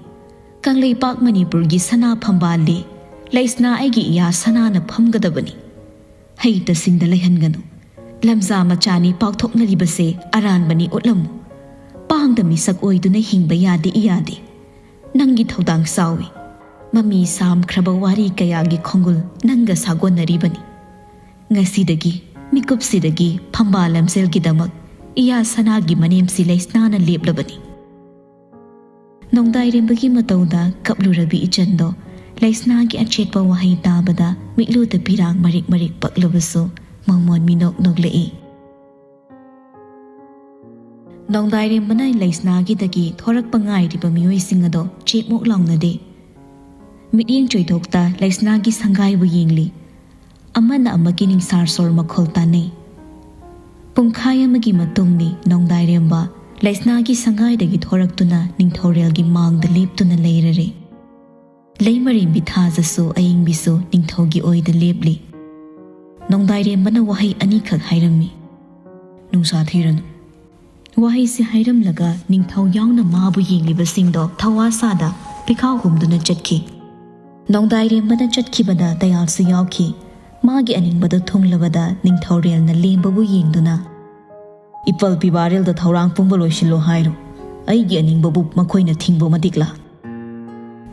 ꯀꯪꯂꯩꯄꯥꯛ ꯃꯅꯤꯄꯨꯔꯒꯤ ꯁꯅꯥ ꯐꯝꯕꯥꯜꯗꯤ ꯂꯩꯁꯅꯥ ꯑꯩꯒꯤ ꯏꯌꯥ ꯁꯅꯥꯅ ꯐꯝꯒꯗꯕꯅꯤ꯫ ꯍꯩꯇ ꯁꯤꯡꯗ ꯂꯩꯍꯟꯒꯅꯨ꯫ ꯂꯝꯖꯥ ꯃꯆꯥꯅꯤ ꯄꯥꯎꯊꯣꯛꯅꯔꯤꯕꯁꯦ ꯑꯔꯥꯟꯕꯅꯤ ꯎꯠꯂꯝꯃꯨ꯫ ꯄꯥꯡꯗ ꯃꯤꯁꯛ ꯑꯣꯏꯗꯨꯅ ꯍꯤꯡꯕ ꯌꯥꯗꯦ ꯏꯌꯥꯗꯦ꯫ ꯅꯪꯒꯤ ꯊꯧꯗꯥꯡ ꯆꯥꯎꯏ꯫ ꯃꯃꯤ ꯁꯥꯝꯈ꯭ꯔꯕ ꯋꯥꯔꯤ ꯀꯌꯥꯒꯤ ꯈꯣꯡꯒꯨꯜ ꯅꯪꯒ ꯁꯥꯒꯣꯟꯅꯔꯤꯕꯅꯤ꯫ ꯉꯁꯤꯗꯒꯤ, ꯃꯤꯀꯨꯞꯁꯤꯗꯒꯤ ꯐꯝꯕꯥꯜ ꯂꯝꯖꯦꯜꯒꯤꯗꯃꯛ ꯏꯌꯥ ꯁꯅꯥꯒꯤ ꯃꯅꯦꯝꯁꯤ ꯂꯩꯁꯅꯥꯅ ꯂꯦꯞꯂꯕꯅꯤ꯫ ꯅꯣꯡꯗꯥꯏꯔꯦꯝꯕꯒꯤ ꯃꯇꯧꯗ ꯀꯞꯂꯨꯔꯕꯤ ꯏꯆꯟꯗꯣ ꯂꯩꯁꯅꯥꯒꯤ ꯑꯆꯦꯠꯄ ꯋꯥꯍꯩ ꯇꯥꯕꯗ ꯃꯤꯠꯂꯨꯗ ꯄꯤꯔꯥꯡ ꯃꯔꯤꯛ ꯃꯔꯤꯛ ꯄꯛꯂꯕꯁꯨ ꯃꯃꯣꯟ ꯃꯤꯅꯣꯛ ꯅꯣꯛꯂꯛꯏ꯫ ꯅꯣꯡꯗꯥꯏꯔꯦꯝꯕꯅ ꯂꯩꯁꯅꯥꯒꯤꯗꯒꯤ ꯊꯣꯔꯛꯄ ꯉꯥꯏꯔꯤꯕ ꯃꯤꯑꯣꯏꯁꯤꯡ ꯑꯗꯣ ꯆꯦꯛꯃꯨꯛ ꯂꯥꯎꯅꯗꯦ꯫ ꯃꯤꯠꯌꯦꯡ ꯆꯣꯏꯊꯣꯛꯇ ꯂꯩꯁꯅꯥꯒꯤ ꯁꯪꯒꯥꯏꯕꯨ ꯌꯦꯡꯂꯤ꯫ ꯑꯃꯅ ꯑꯃꯒꯤ ꯅꯤꯡꯁꯥꯔ ꯁꯣꯔ ꯃꯈꯣꯜ ꯇꯥꯅꯩ꯫ ꯄꯨꯡꯈꯥꯏ ꯑꯃꯒꯤ ꯃꯇꯨꯡꯅꯤ ꯅꯣꯡꯗꯥꯏꯔꯦꯝꯕ ꯂꯩꯁꯅꯥꯒꯤ ꯁꯪꯒꯥꯏꯗꯒꯤ ꯊꯣꯔꯛꯇꯨꯅ ꯅꯤꯡꯊꯧꯔꯦꯜꯒꯤ ꯃꯥꯡꯗ ꯂꯦꯞꯇꯨꯅ ꯂꯩꯔꯔꯦ꯫ ꯂꯩꯃꯔꯦꯝꯕꯤ ꯊꯥꯖꯁꯨ ꯑꯏꯪꯕꯤꯁꯨ ꯅꯤꯡꯊꯧꯒꯤ ꯑꯣꯏꯗ ꯂꯦꯞꯂꯤ꯫ ꯅꯣꯡꯗꯥꯏꯔꯦꯝꯕꯅ ꯋꯥꯍꯩ ꯑꯅꯤꯈꯛ ꯍꯥꯏꯔꯝꯃꯤ, "ꯅꯨꯡꯁꯥ ꯊꯤꯔꯅꯨ"꯫ ꯋꯥꯍꯩꯁꯤ ꯍꯥꯏꯔꯝꯂꯒ ꯅꯤꯡꯊꯧ ꯌꯥꯎꯅ ꯃꯥꯕꯨ ꯌꯦꯡꯂꯤꯕꯁꯤꯡꯗꯣ ꯊꯋꯥ ꯁꯥꯗ ꯄꯤꯈꯥꯎ ꯍꯨꯝꯗꯨꯅ ꯆꯠꯈꯤ꯫ ꯅꯣꯡꯗꯥꯏꯔꯦꯝꯕꯅ ꯆꯠꯈꯤꯕꯗ ꯇꯌꯥꯜꯁꯨ ꯌꯥꯎꯈꯤ꯫ ꯃꯥꯒꯤ ꯑꯅꯤꯡꯕꯗꯨ ꯊꯨꯡꯂꯕꯗ ꯅꯤꯡꯊꯧꯔꯦꯜꯅ ꯂꯦꯝꯕꯕꯨ ꯌꯦꯡꯗꯨꯅ, "ꯏꯄꯜ ꯄꯤꯕꯥꯔꯦꯜꯗ ꯊꯧꯔꯥꯡ ꯄꯨꯝꯕ ꯂꯣꯏꯁꯤꯜꯂꯣ ꯍꯥꯏꯔꯣ꯫ ꯑꯩꯒꯤ ꯑꯅꯤꯡꯕꯕꯨ ꯃꯈꯣꯏꯅ ꯊꯤꯡꯕ ꯃꯇꯤꯛꯂꯥ?"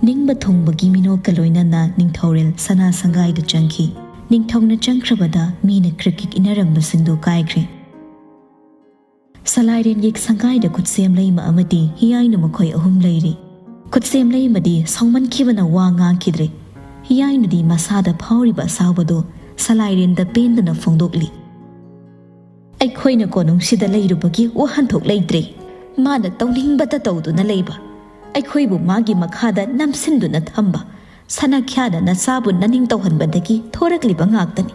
ꯅꯤꯡꯕ ꯊꯨꯡꯕꯒꯤ ꯃꯤꯅꯣꯛꯀ ꯂꯣꯏꯅꯅ ꯅꯤꯡꯊꯧꯔꯦꯜ ꯁꯅꯥ ꯁꯪꯒꯥꯏꯗ ꯆꯪꯈꯤ꯫ ꯅꯤꯡꯊꯧꯅ ꯆꯪꯈ꯭ꯔꯕꯗ ꯃꯤꯅ ꯀ꯭ꯔꯤꯛ ꯀ꯭ꯔꯤꯛ ꯏꯅꯔꯝꯕꯁꯤꯡꯗꯨ ꯀꯥꯏꯈ꯭ꯔꯦ꯫ ꯁꯂꯥꯏꯔꯦꯟꯒꯤ ꯁꯪꯒꯥꯏꯗ ꯈꯨꯠꯁꯦꯝ ꯂꯩꯃ ꯑꯃꯗꯤ ꯍꯤꯌꯥꯏꯅꯨ ꯃꯈꯣꯏ ꯑꯍꯨꯝ ꯂꯩꯔꯤ꯫ ꯈꯨꯠꯁꯦꯝ ꯂꯩꯃꯗꯤ ꯁꯥꯎꯃꯟꯈꯤꯕꯅ ꯋꯥ ꯉꯥꯡꯈꯤꯗ꯭ꯔꯦ꯫ ꯍꯤꯌꯥꯏꯅꯨꯗꯤ ꯃꯁꯥꯗ ꯐꯥꯎꯔꯤꯕ ꯑꯁꯥꯎꯕꯗꯨ ꯁꯂꯥꯏꯔꯦꯟꯗ ꯄꯦꯟꯗꯅ ꯐꯣꯡꯗꯣꯛꯂꯤ꯫ "ꯑꯩꯈꯣꯏꯅ ꯀꯣꯅꯨꯡꯁꯤꯗ ꯂꯩꯔꯨꯕꯒꯤ ꯋꯥꯍꯟꯊꯣꯛ ꯂꯩꯇ꯭ꯔꯦ꯫ ꯃꯥꯅ ꯇꯧꯅꯤꯡꯕꯇ ꯇꯧꯗꯨꯅ ꯂꯩꯕ, ꯑꯩꯈꯣꯏꯕꯨ ꯃꯥꯒꯤ ꯃꯈꯥꯗ ꯅꯝꯁꯤꯟꯗꯨꯅ ꯊꯝꯕ, ꯁꯅꯥꯈ꯭ꯌꯥꯅ ꯅꯆꯥꯕꯨ ꯅꯅꯤꯡ ꯇꯧꯍꯟꯕꯗꯒꯤ ꯊꯣꯔꯛꯂꯤꯕ ꯉꯥꯛꯇꯅꯤ꯫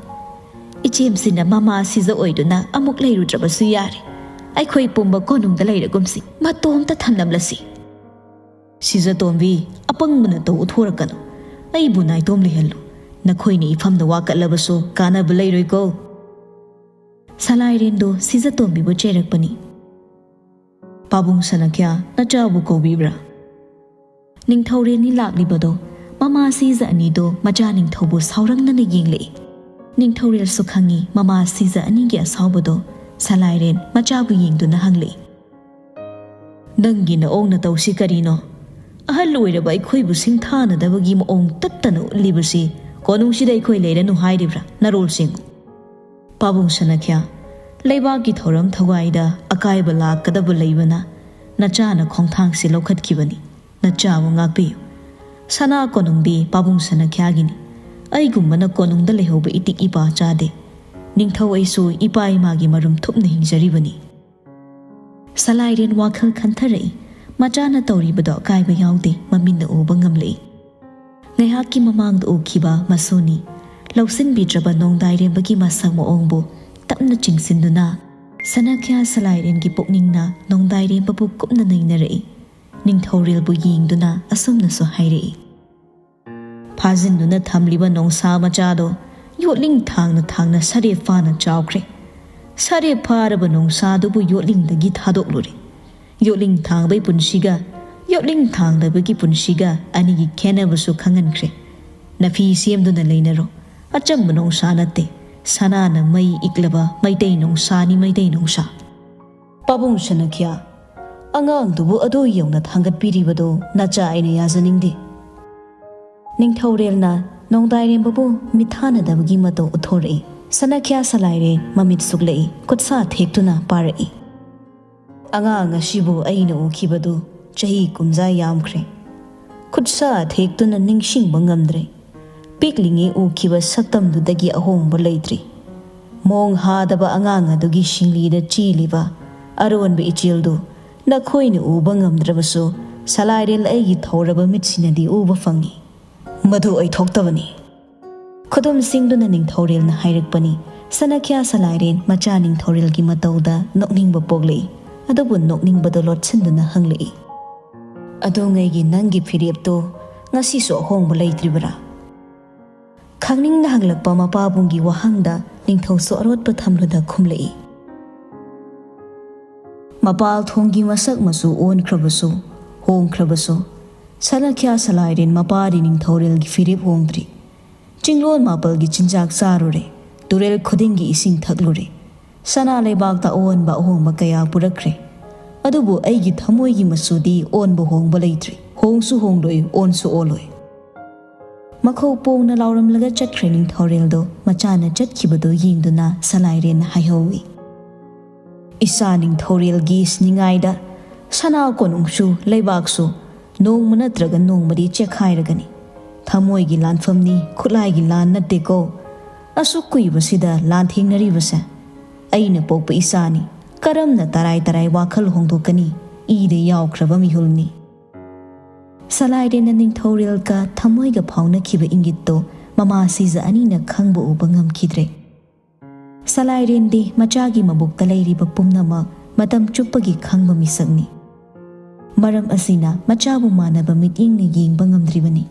ꯏꯆꯦꯝꯁꯤꯅ ꯃꯃꯥ ꯁꯤꯖ ꯑꯣꯏꯗꯨꯅ ꯑꯃꯨꯛ ꯂꯩꯔꯨꯗ꯭ꯔꯕꯁꯨ ꯌꯥꯔꯦ꯫ ꯑꯩꯈꯣꯏ ꯄꯨꯝꯕ ꯀꯣꯅꯨꯡꯗ ꯂꯩꯔꯒꯨꯝꯁꯤ, ꯃꯇꯣꯝꯇ ꯊꯝꯂꯝꯂꯁꯤ"꯫ "ꯁꯤꯖꯇꯣꯝꯕꯤ, ꯑꯄꯪꯕ ꯅꯇꯧ ꯎꯠꯊꯣꯔꯛꯀꯅꯨ꯫ ꯑꯩꯕꯨ ꯅꯥꯏꯇꯣꯝ ꯂꯩꯍꯜꯂꯨ꯫ ꯅꯈꯣꯏꯅ ꯏꯐꯝꯗ ꯋꯥꯀꯠꯂꯕꯁꯨ ꯀꯥꯟꯅꯕ ꯂꯩꯔꯣꯏꯀꯣ"꯫ ꯁꯂꯥꯏꯔꯦꯟꯗꯣ ꯁꯤꯖꯇꯣꯝꯕꯤꯕꯨ ꯆꯩꯔꯛꯄꯅꯤ꯫ "ꯄꯥꯕꯨꯡ ꯁꯅꯥꯈ꯭ꯌꯥ, ꯅꯆꯥꯕꯨ ꯀꯧꯕꯤꯕ꯭ꯔꯥ?" ꯅꯤꯡꯊꯧꯔꯦꯜꯅꯤ ꯂꯥꯛꯂꯤꯕꯗꯣ ꯃꯃꯥ ꯁꯤꯖ ꯑꯅꯤꯗꯣ ꯃꯆꯥ ꯅꯤꯡꯊꯧꯕꯨ ꯁꯥꯎꯔꯪꯅꯅ ꯌꯦꯡꯂꯛꯏ꯫ ꯅꯤꯡꯊꯧꯔꯦꯜꯁꯨ ꯈꯪꯏ ꯃꯃꯥ ꯁꯤꯖ ꯑꯅꯤꯒꯤ ꯑꯁꯥꯎꯕꯗꯣ꯫ ꯁꯂꯥꯏꯔꯦꯟ ꯃꯆꯥꯕꯨ ꯌꯦꯡꯗꯨꯅ ꯍꯪꯂꯛꯏ, "ꯅꯪꯒꯤ ꯅꯑꯣꯡ ꯅꯇꯧꯁꯤ ꯀꯔꯤꯅꯣ? ꯑꯍꯜ ꯑꯣꯏꯔꯕ ꯑꯩꯈꯣꯏꯕꯨ ꯁꯤꯡꯊꯥꯅꯗꯕꯒꯤ ꯃꯑꯣꯡ ꯇꯠꯇꯅ ꯎꯠꯂꯤꯕꯁꯤ ꯀꯣꯅꯨꯡꯁꯤꯗ ꯑꯩꯈꯣꯏ ꯂꯩꯔꯅꯨ ꯍꯥꯏꯔꯤꯕ꯭ꯔꯥ? ꯅꯔꯣꯜꯁꯤꯡ!" "ꯄꯥꯕꯨꯡ ꯁꯅꯥꯈ꯭ꯌꯥ, ꯂꯩꯕꯥꯛꯀꯤ ꯊꯧꯔꯝ ꯊꯧꯒꯥꯏꯗ ꯑꯀꯥꯏꯕ ꯂꯥꯛꯀꯗꯕ ꯂꯩꯕꯅ ꯅꯆꯥꯅ ꯈꯣꯡꯊꯥꯡꯁꯤ ꯂꯧꯈꯠꯈꯤꯕꯅꯤ꯫ ꯅꯆꯥꯕꯨ ꯉꯥꯛꯄꯤꯌꯨ꯫ ꯁꯅꯥ ꯀꯣꯅꯨꯡꯗꯤ ꯄꯥꯕꯨꯡ ꯁꯅꯥꯈ꯭ꯌꯥꯒꯤꯅꯤ꯫ ꯑꯩꯒꯨꯝꯕꯅ ꯀꯣꯅꯨꯡꯗ ꯂꯩꯍꯧꯕ ꯏꯇꯤꯛ ꯏꯄꯥ ꯆꯥꯗꯦ꯫ ꯅꯤꯡꯊꯧ ꯑꯩꯁꯨ ꯏꯄꯥ ꯏꯃꯥꯒꯤ ꯃꯔꯨꯝ ꯊꯨꯞꯅ ꯍꯤꯡꯖꯔꯤꯕꯅꯤ꯫" ꯁꯂꯥꯏꯔꯦꯟ ꯋꯥꯈꯜ ꯈꯟꯊꯔꯛꯏ꯫ ꯃꯆꯥꯅ ꯇꯧꯔꯤꯕꯗꯣ ꯑꯀꯥꯏꯕ ꯌꯥꯎꯗꯦ, ꯃꯃꯤꯠꯅ ꯎꯕ ꯉꯝꯂꯛꯏ꯫ ꯉꯥꯏꯍꯥꯛꯀꯤ ꯃꯃꯥꯡꯗ ꯎꯈꯤꯕ ꯃꯁꯨꯅꯤ꯫ ꯂꯧꯁꯤꯟꯕꯤꯗ꯭ꯔꯕ ꯅꯣꯡꯗꯥꯏꯔꯦꯝꯕꯒꯤ ꯃꯁꯛ ꯃꯑꯣꯡꯕꯨ ꯇꯞꯅ ꯆꯤꯡꯁꯤꯟꯗꯨꯅ ꯁꯅꯥꯈ꯭ꯌꯥ ꯁꯂꯥꯏꯔꯦꯟꯒꯤ ꯄꯨꯛꯅꯤꯡꯅ ꯅꯣꯡꯗꯥꯏꯔꯦꯝꯕꯕꯨ ꯀꯨꯞꯅ ꯅꯩꯅꯔꯛꯏ꯫ ꯅꯤꯡꯊꯧꯔꯦꯜꯕꯨ ꯌꯦꯡꯗꯨꯅ ꯑꯁꯨꯝꯅꯁꯨ ꯍꯥꯏꯔꯛꯏ, "ꯐꯥꯖꯤꯟꯗꯨꯅ ꯊꯝꯂꯤꯕ ꯅꯣꯡꯁꯥ ꯃꯆꯥꯗꯣ ꯌꯣꯠꯂꯤꯡ ꯊꯥꯡꯅ ꯊꯥꯡꯅ ꯁꯔꯦꯞ ꯐꯥꯅ ꯆꯥꯎꯈ꯭ꯔꯦ꯫ ꯁꯔꯦꯞ ꯐꯥꯔꯕ ꯅꯣꯡꯁꯥꯗꯨꯕꯨ ꯌꯣꯠꯂꯤꯡꯗꯒꯤ ꯊꯥꯗꯣꯛꯂꯨꯔꯦ꯫ ꯌꯣꯠꯂꯤꯡ ꯊꯥꯡꯕꯒꯤ ꯄꯨꯟꯁꯤꯒ ꯌꯣꯠꯂꯤꯡ ꯊꯥꯡꯗꯕꯒꯤ ꯄꯨꯟꯁꯤꯒ ꯑꯅꯤꯒꯤ ꯈꯦꯠꯅꯕꯁꯨ ꯈꯪꯍꯟꯈ꯭ꯔꯦ꯫ ꯅꯐꯤ ꯁꯦꯝꯗꯨꯅ ꯂꯩꯅꯔꯣ꯫ ꯑꯆꯝꯕ ꯅꯣꯡꯁꯥ ꯅꯠꯇꯦ, ꯁꯅꯥꯅ ꯃꯩ ꯏꯛꯂꯕ ꯃꯩꯇꯩ ꯅꯣꯡꯁꯥꯅꯤ, ꯃꯩꯇꯩ ꯅꯣꯡꯁꯥ꯫" "ꯄꯥꯕꯨꯡ ꯁꯅꯥꯈ꯭ꯌꯥ, ꯑꯉꯥꯡꯗꯨꯕꯨ ꯑꯗꯨ ꯌꯧꯅ ꯊꯥꯡꯒꯠꯄꯤꯔꯤꯕꯗꯨ ꯅꯆꯥ ꯑꯩꯅ ꯌꯥꯖꯅꯤꯡꯗꯦ꯫" ꯅꯤꯡꯊꯧꯔꯦꯜꯅ ꯅꯣꯡꯗꯥꯏꯔꯦꯝꯕꯕꯨ ꯃꯤꯠꯊꯥꯅꯗꯕꯒꯤ ꯃꯇꯧ ꯎꯠꯊꯣꯔꯛꯏ꯫ ꯁꯅꯥꯈ꯭ꯌꯥ ꯁꯂꯥꯏꯔꯦꯟ ꯃꯃꯤꯠ ꯁꯨꯛꯂꯛꯏ, ꯈꯨꯠꯁꯥ ꯊꯦꯛꯇꯨꯅ ꯄꯥꯔꯛꯏ, "ꯑꯉꯥꯡ ꯑꯁꯤꯕꯨ ꯑꯩꯅ ꯎꯈꯤꯕꯗꯨ ꯆꯍꯤ ꯀꯨꯝꯖꯥ ꯌꯥꯝꯈ꯭ꯔꯦ꯫ ꯈꯨꯠꯁꯥ ꯊꯦꯛꯇꯨꯅ ꯅꯤꯡꯁꯤꯡꯕ ꯉꯝꯗ꯭ꯔꯦ꯫ ꯄꯤꯛꯂꯤꯉꯩ ꯎꯈꯤꯕ ꯁꯛꯇꯝꯗꯨꯗꯒꯤ ꯑꯍꯣꯡꯕ ꯂꯩꯇ꯭ꯔꯤ꯫ ꯃꯣꯡ ꯍꯥꯗꯕ ꯑꯉꯥꯡ ꯑꯗꯨꯒꯤ ꯁꯤꯡꯂꯤꯗ ꯆꯦꯜꯂꯤꯕ ꯑꯔꯣꯟꯕ ꯏꯆꯦꯜꯗꯨ ꯅꯈꯣꯏꯅ ꯎꯕ ꯉꯝꯗ꯭ꯔꯕꯁꯨ, ꯁꯂꯥꯏꯔꯦꯜ ꯑꯩꯒꯤ ꯊꯧꯔꯕ ꯃꯤꯠꯁꯤꯅꯗꯤ ꯎꯕ ꯐꯪꯏ꯫ ꯃꯗꯨ ꯑꯣꯏꯊꯣꯛꯇꯕꯅꯤ꯫" ꯈꯨꯗꯨꯝ ꯁꯤꯡꯗꯨꯅ ꯅꯤꯡꯊꯧꯔꯦꯜꯅ ꯍꯥꯏꯔꯛꯄꯅꯤ꯫ ꯁꯅꯥꯈ꯭ꯌꯥ ꯁꯂꯥꯏꯔꯦꯟ ꯃꯆꯥ ꯅꯤꯡꯊꯧꯔꯦꯜꯒꯤ ꯃꯇꯧꯗ ꯅꯣꯛꯅꯤꯡꯕ ꯄꯣꯛꯂꯛꯏ꯫ ꯑꯗꯨꯕꯨ ꯅꯣꯛꯅꯤꯡꯕꯗꯨ ꯂꯣꯠꯁꯤꯟꯗꯨꯅ ꯍꯪꯂꯛꯏ, "ꯑꯗꯨꯉꯩꯒꯤ ꯅꯪꯒꯤ ꯐꯤꯔꯦꯞꯇꯨ ꯉꯁꯤꯁꯨ ꯑꯍꯣꯡꯕ ꯂꯩꯇ꯭ꯔꯤꯕꯔꯥ?" ꯈꯪꯅꯤꯡꯅ ꯍꯪꯂꯛꯄ ꯃꯄꯥꯕꯨꯡꯒꯤ ꯋꯥꯍꯪꯗ ꯅꯤꯡꯊꯧꯁꯨ ꯑꯔꯣꯠꯄ ꯊꯝꯂꯗ ꯈꯨꯝꯂꯛꯏ, "ꯃꯄꯥꯜ ꯊꯣꯡꯒꯤ ꯃꯁꯛ ꯃꯆꯨ ꯑꯣꯟꯈ꯭ꯔꯕꯁꯨ, ꯍꯣꯡꯈ꯭ꯔꯕꯁꯨ, ꯁꯥꯂꯛꯈ꯭ꯌꯥ ꯁꯂꯥꯏꯔꯦꯟ ꯃꯄꯥꯗꯤ ꯅꯤꯡꯊꯧꯔꯦꯜꯒꯤ ꯐꯤꯔꯦꯞ ꯍꯣꯡꯗ꯭ꯔꯤ꯫ ꯆꯤꯡꯂꯣꯟ ꯃꯥꯄꯜꯒꯤ ꯆꯤꯟꯖꯥꯛ ꯆꯥꯔꯨꯔꯦ꯫ ꯇꯨꯔꯦꯜ ꯈꯨꯗꯤꯡꯒꯤ ꯏꯁꯤꯡ ꯊꯛꯂꯨꯔꯦ꯫ ꯁꯅꯥ ꯂꯩꯕꯥꯛꯇ ꯑꯑꯣꯟꯕ ꯑꯍꯣꯡꯕ ꯀꯌꯥ ꯄꯨꯔꯛꯈ꯭ꯔꯦ꯫ ꯑꯗꯨꯕꯨ ꯑꯩꯒꯤ ꯊꯃꯣꯏꯒꯤ ꯃꯆꯨꯗꯤ ꯑꯣꯟꯕ ꯍꯣꯡꯕ ꯂꯩꯇ꯭ꯔꯤ꯫ ꯍꯣꯡꯁꯨ ꯍꯣꯡꯂꯣꯏ, ꯑꯣꯟꯁꯨ ꯑꯣꯜꯂꯣꯏ꯫ ꯃꯈꯧ ꯄꯣꯡꯅ ꯂꯥꯎꯔꯝꯂꯒ ꯆꯠꯈ꯭ꯔꯦ ꯅꯤꯡꯊꯧꯔꯦꯜꯗꯣ꯫ ꯃꯆꯥꯅ ꯆꯠꯈꯤꯕꯗꯣ ꯌꯦꯡꯗꯨꯅ ꯁꯂꯥꯏꯔꯦꯟꯅ ꯍꯥꯏꯍꯧꯏ, "ꯏꯆꯥ ꯅꯤꯡꯊꯧꯔꯦꯜꯒꯤ ꯅꯤꯡꯉꯥꯏꯗ ꯁꯅꯥ ꯀꯣꯅꯨꯡꯁꯨ ꯂꯩꯕꯥꯛꯁꯨ ꯅꯣꯡꯃ ꯅꯠꯇ꯭ꯔꯒ ꯅꯣꯡꯃꯗꯤ ꯆꯦꯛꯈꯥꯏꯔꯒꯅꯤ꯫ ꯊꯃꯣꯏꯒꯤ ꯂꯥꯟꯐꯝꯅꯤ, ꯈꯨꯠꯂꯥꯏꯒꯤ ꯂꯥꯟ ꯅꯠꯇꯦꯀꯣ꯫ ꯑꯁꯨꯛ ꯀꯨꯏꯕꯁꯤꯗ ꯂꯥꯟ ꯊꯦꯡꯅꯔꯤꯕꯁꯦ ꯑꯩꯅ ꯄꯣꯛꯄ ꯏꯆꯥꯅꯤ꯫ ꯀꯔꯝꯅ ꯇꯔꯥꯏ ꯇꯔꯥꯏ ꯋꯥꯈꯜ ꯍꯣꯡꯗꯣꯛꯀꯅꯤ? ꯏꯗ ꯌꯥꯎꯈ꯭ꯔꯕ ꯃꯤꯍꯨꯜꯅꯤ"꯫ ꯁꯂꯥꯏꯔꯦꯟꯅ ꯅꯤꯡꯊꯧꯔꯦꯜꯒ ꯊꯃꯣꯏꯒ ꯐꯥꯎꯅꯈꯤꯕ ꯏꯪꯒꯤꯠꯇꯣ ꯃꯃꯥ ꯁꯤꯖ ꯑꯅꯤꯅ ꯈꯪꯕ ꯎꯕ ꯉꯝꯈꯤꯗ꯭ꯔꯦ꯫ ꯁꯂꯥꯏꯔꯦꯟꯗꯤ ꯃꯆꯥꯒꯤ ꯃꯕꯨꯛꯇ ꯂꯩꯔꯤꯕ ꯄꯨꯝꯅꯃꯛ ꯃꯇꯝ ꯆꯨꯞꯄꯒꯤ ꯈꯪꯕ ꯃꯤꯁꯛꯅꯤ꯫ ꯃꯔꯝ ꯑꯁꯤꯅ ꯃꯆꯥꯕꯨ ꯃꯥꯟꯅꯕ ꯃꯤꯠꯌꯦꯡꯅ ꯌꯦꯡꯕ ꯉꯝꯗ꯭ꯔꯤꯕꯅꯤ꯫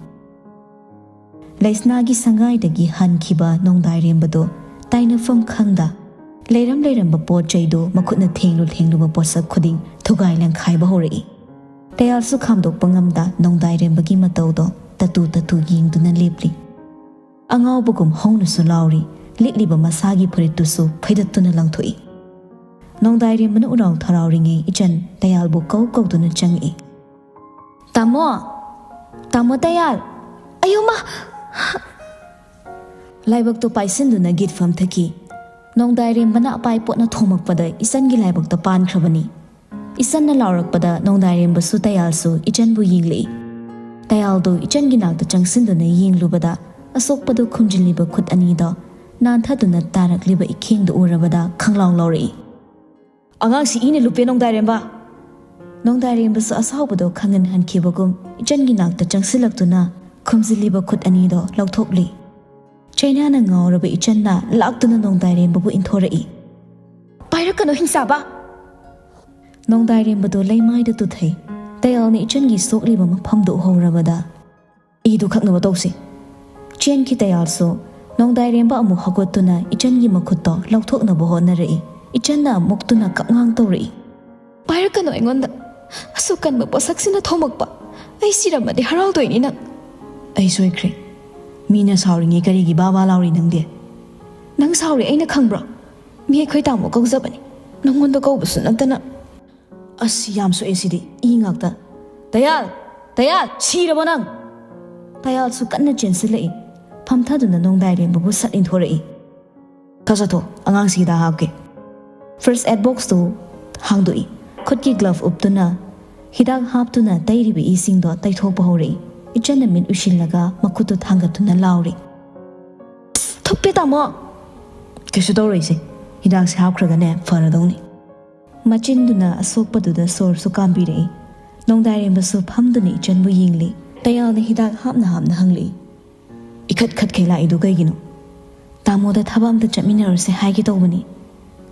ꯂꯩꯁꯅꯥꯒꯤ ꯁꯪꯒꯥꯏꯗꯒꯤ ꯍꯟꯈꯤꯕ ꯅꯣꯡꯗꯥꯏꯔꯦꯝꯕꯗꯣ ꯇꯥꯏꯅꯐꯝ ꯈꯪꯗ, ꯂꯩꯔꯝ ꯂꯩꯔꯝꯕ ꯄꯣꯠ ꯆꯩꯗꯨ ꯃꯈꯨꯠꯅ ꯊꯦꯡꯂꯨ ꯊꯦꯡꯂꯨꯕ ꯄꯣꯠꯁꯛ ꯈꯨꯗꯤꯡ ꯊꯨꯒꯥꯏ ꯂꯪꯈꯥꯏꯕ ꯍꯧꯔꯛꯏ꯫ ꯇꯌꯥꯜꯁꯨ ꯈꯥꯝꯗꯣꯛꯄ ꯉꯝꯗ ꯅꯣꯡꯗꯥꯏꯔꯦꯝꯕꯒꯤ ꯃꯇꯧꯗꯣ ꯇꯇꯨ ꯇꯇꯨ ꯌꯦꯡꯗꯨꯅ ꯂꯦꯞꯂꯤ꯫ ꯑꯉꯥꯎꯕꯒꯨꯝ ꯍꯧꯅꯁꯨ ꯂꯥꯎꯔꯤ꯫ ꯂꯤꯠꯂꯤꯕ ꯃꯁꯥꯒꯤ ꯐꯨꯔꯤꯠꯇꯨꯁꯨ ꯐꯩꯗꯠꯇꯨꯅ ꯂꯪꯊꯣꯛꯏ꯫ ꯅꯣꯡꯗꯥꯏꯔꯦꯝꯕꯅ ꯎꯔꯥꯎ ꯊꯔꯥꯎꯔꯤꯉꯩ ꯏꯆꯟ ꯇꯌꯥꯜꯕꯨ ꯀꯧ ꯀꯧꯗꯨꯅ ꯆꯪꯉꯛꯏ꯫ "ꯇꯥꯃꯣ! ꯇꯥꯃꯣ ꯇꯌꯥꯜ! ꯑꯌꯨꯃ!" ꯂꯥꯏꯕꯛꯇꯨ ꯄꯥꯏꯁꯤꯟꯗꯨꯅ ꯒꯤꯠ ꯐꯝꯊꯈꯤ꯫ ꯅꯣꯡꯗꯥꯏꯔꯦꯝꯕꯅ ꯑꯄꯥꯏ ꯄꯣꯠꯅ ꯊꯣꯝꯃꯛꯄꯗ ꯏꯆꯟꯒꯤ ꯂꯥꯏꯕꯛꯇ ꯄꯥꯟꯈ꯭ꯔꯕꯅꯤ꯫ ꯏꯆꯟꯅ ꯂꯥꯎꯔꯛꯄꯗ ꯅꯣꯡꯗꯥꯏꯔꯦꯝꯕꯁꯨ ꯇꯌꯥꯜꯁꯨ ꯏꯆꯟꯕꯨ ꯌꯦꯡꯂꯛꯏ꯫ ꯇꯌꯥꯜꯗꯨ ꯏꯆꯟꯒꯤ ꯅꯥꯛꯇ ꯆꯪꯁꯤꯟꯗꯨꯅ ꯌꯦꯡꯂꯨꯕꯗ ꯑꯁꯣꯛꯄꯗꯨ ꯈꯨꯝꯖꯤꯜꯂꯤꯕ ꯈꯨꯠ ꯑꯅꯤꯗꯣ ꯅꯥꯟꯊꯗꯨꯅ ꯇꯥꯔꯛꯂꯤꯕ ꯏꯈꯦꯡꯗꯨ ꯎꯔꯕꯗ ꯈꯪꯂꯥꯎ ꯂꯥꯎꯔꯛꯏ꯫ "ꯑꯉꯥꯡꯁꯤ ꯏꯅ ꯂꯨꯞꯄꯦ ꯅꯣꯡꯗꯥꯏꯔꯦꯝꯕ!" ꯅꯣꯡꯗꯥꯏꯔꯦꯝꯕꯁꯨ ꯑꯁꯥꯎꯕꯗꯣ ꯈꯪꯍꯟꯍꯟꯈꯤꯕꯒꯨꯝ ꯏꯆꯟꯒꯤ ꯅꯥꯛꯇ ꯆꯪꯁꯤꯜꯂꯛꯇꯨꯅ ꯈꯨꯝꯖꯤꯜꯂꯤꯕ ꯈꯨꯠ ꯑꯅꯤꯗꯣ ꯂꯧꯊꯣꯛꯂꯤ꯫ ꯆꯩꯅꯥꯅ ꯉꯥꯎꯔꯕ ꯏꯆꯟꯅ ꯂꯥꯛꯇꯨꯅ ꯅꯣꯡꯗꯥꯏꯔꯦꯝꯕꯕꯨ ꯏꯟꯊꯣꯔꯛꯏ꯫ "ꯄꯥꯏꯔꯛꯀꯅꯨ ꯍꯤꯡꯆꯥꯕ!" ꯅꯣꯡꯗꯥꯏꯔꯦꯝꯕꯗꯣ ꯂꯩꯃꯥꯏꯗ ꯇꯨꯊꯩ꯫ ꯇꯌꯥꯜꯅ ꯏꯆꯟꯒꯤ ꯁꯣꯛꯂꯤꯕ ꯃꯐꯝꯗꯨ ꯎꯍꯧꯔꯕꯗ, "ꯏꯗꯨ ꯈꯛꯅꯕ ꯇꯧꯁꯤ"꯫ ꯆꯦꯟꯈꯤ ꯇꯌꯥꯜꯁꯨ꯫ ꯅꯣꯡꯗꯥꯏꯔꯦꯝꯕ ꯑꯃꯨꯛ ꯍꯧꯒꯠꯇꯨꯅ ꯏꯆꯟꯒꯤ ꯃꯈꯨꯠꯇꯣ ꯂꯧꯊꯣꯛꯅꯕ ꯍꯣꯠꯅꯔꯛꯏ꯫ ꯏꯆꯟꯅ ꯑꯃꯨꯛꯇꯨꯅ ꯀꯛꯉꯥꯡ ꯇꯧꯔꯛꯏ꯫ "ꯄꯥꯏꯔꯛꯀꯅꯨ ꯑꯩꯉꯣꯟꯗ! ꯑꯁꯨꯛ ꯀꯟꯕ ꯄꯣꯠꯁꯛꯁꯤꯅ ꯊꯣꯝꯃꯛꯄ! ꯑꯩ ꯁꯤꯔꯝꯃꯗꯤ ꯍꯔꯥꯎꯗꯣꯏꯅꯤ ꯅꯪ꯫ ꯑꯩ ꯁꯣꯏꯈ꯭ꯔꯦ꯫ ꯃꯤꯅ ꯁꯥꯎꯔꯤꯉꯩ ꯀꯔꯤꯒꯤ ꯕꯥ ꯕꯥ ꯂꯥꯎꯔꯤ ꯅꯪꯗꯤ? ꯅꯪ ꯁꯥꯎꯔꯤ ꯑꯩꯅ ꯈꯪꯕ꯭ꯔꯣ? ꯃꯤ ꯑꯩꯈꯣꯏ ꯇꯥꯃꯣ ꯀꯧꯖꯕꯅꯤ꯫ ꯅꯪꯉꯣꯟꯗ ꯀꯧꯕꯁꯨ ꯅꯠꯇꯅ꯫ ꯑꯁ, ꯌꯥꯝ ꯁꯣꯛꯑꯦ ꯁꯤꯗꯤ꯫ ꯏ ꯉꯥꯛꯇ꯫ ꯇꯌꯥꯜ! ꯇꯌꯥꯜ! ꯁꯤꯔꯕꯣ ꯅꯪ? ꯇꯌꯥꯜꯁꯨ ꯀꯟꯅ ꯆꯦꯟꯁꯤꯜꯂꯛꯏ꯫ ꯐꯝꯊꯗꯨꯅ ꯅꯣꯡꯗꯥꯏꯔꯦꯝꯕꯕꯨ ꯁꯠ ꯏꯟꯊꯣꯔꯛꯏ꯫ ꯈꯔ ꯆꯠꯊꯣꯛ, ꯑꯉꯥꯡꯁꯤ ꯍꯤꯗꯥꯛ ꯍꯥꯞꯀꯦ꯫ First aid ꯕꯣꯛꯁꯇꯨ ꯍꯥꯡꯗꯣꯛꯏ꯫ ꯈꯨꯠꯀꯤ ꯒ꯭ꯂꯚ ꯎꯞꯇꯨꯅ ꯍꯤꯗꯥꯛ ꯍꯥꯞꯇꯨꯅ ꯇꯩꯔꯤꯕ ꯏꯁꯤꯡꯗꯣ ꯇꯩꯊꯣꯛꯄ ꯍꯧꯔꯛꯏ꯫ ꯏꯆꯟꯅ ꯃꯤꯠ ꯎꯏꯁꯤꯜꯂꯒ ꯃꯈꯨꯠꯇꯨ ꯊꯥꯡꯒꯠꯇꯨꯅ ꯂꯥꯎꯔꯤ꯫ "ꯊꯨꯞꯄꯦ ꯇꯥꯃꯣ!" "ꯀꯩꯁꯨ ꯇꯧꯔꯣꯏꯁꯦ, ꯍꯤꯗꯥꯛꯁꯦ ꯍꯥꯞꯈ꯭ꯔꯒꯅꯦ ꯐꯔꯗꯧꯅꯤ꯫" ꯃꯆꯤꯟꯗꯨꯅ ꯑꯁꯣꯛꯄꯗꯨꯗ ꯁꯣꯔꯁꯨ ꯀꯥꯝꯕꯤꯔꯛꯏ꯫ ꯅꯣꯡꯗꯥꯏꯔꯦꯝꯕꯁꯨ ꯐꯝꯗꯨꯅ ꯏꯆꯟꯕꯨ ꯌꯦꯡꯂꯤ꯫ ꯇꯌꯥꯜꯅ ꯍꯤꯗꯥꯛ ꯍꯥꯞꯅ ꯍꯥꯞꯅ ꯍꯪꯂꯛꯏ꯫ "ꯏꯈꯠ ꯈꯠꯈꯩ ꯂꯥꯛꯏꯗꯨ ꯀꯩꯒꯤꯅꯣ?" "ꯇꯥꯃꯣꯗ ꯊꯕꯛ ꯑꯝꯇ ꯆꯠꯃꯤꯟꯅꯔꯨꯁꯦ ꯍꯥꯏꯒꯦ ꯇꯧꯕꯅꯤ꯫"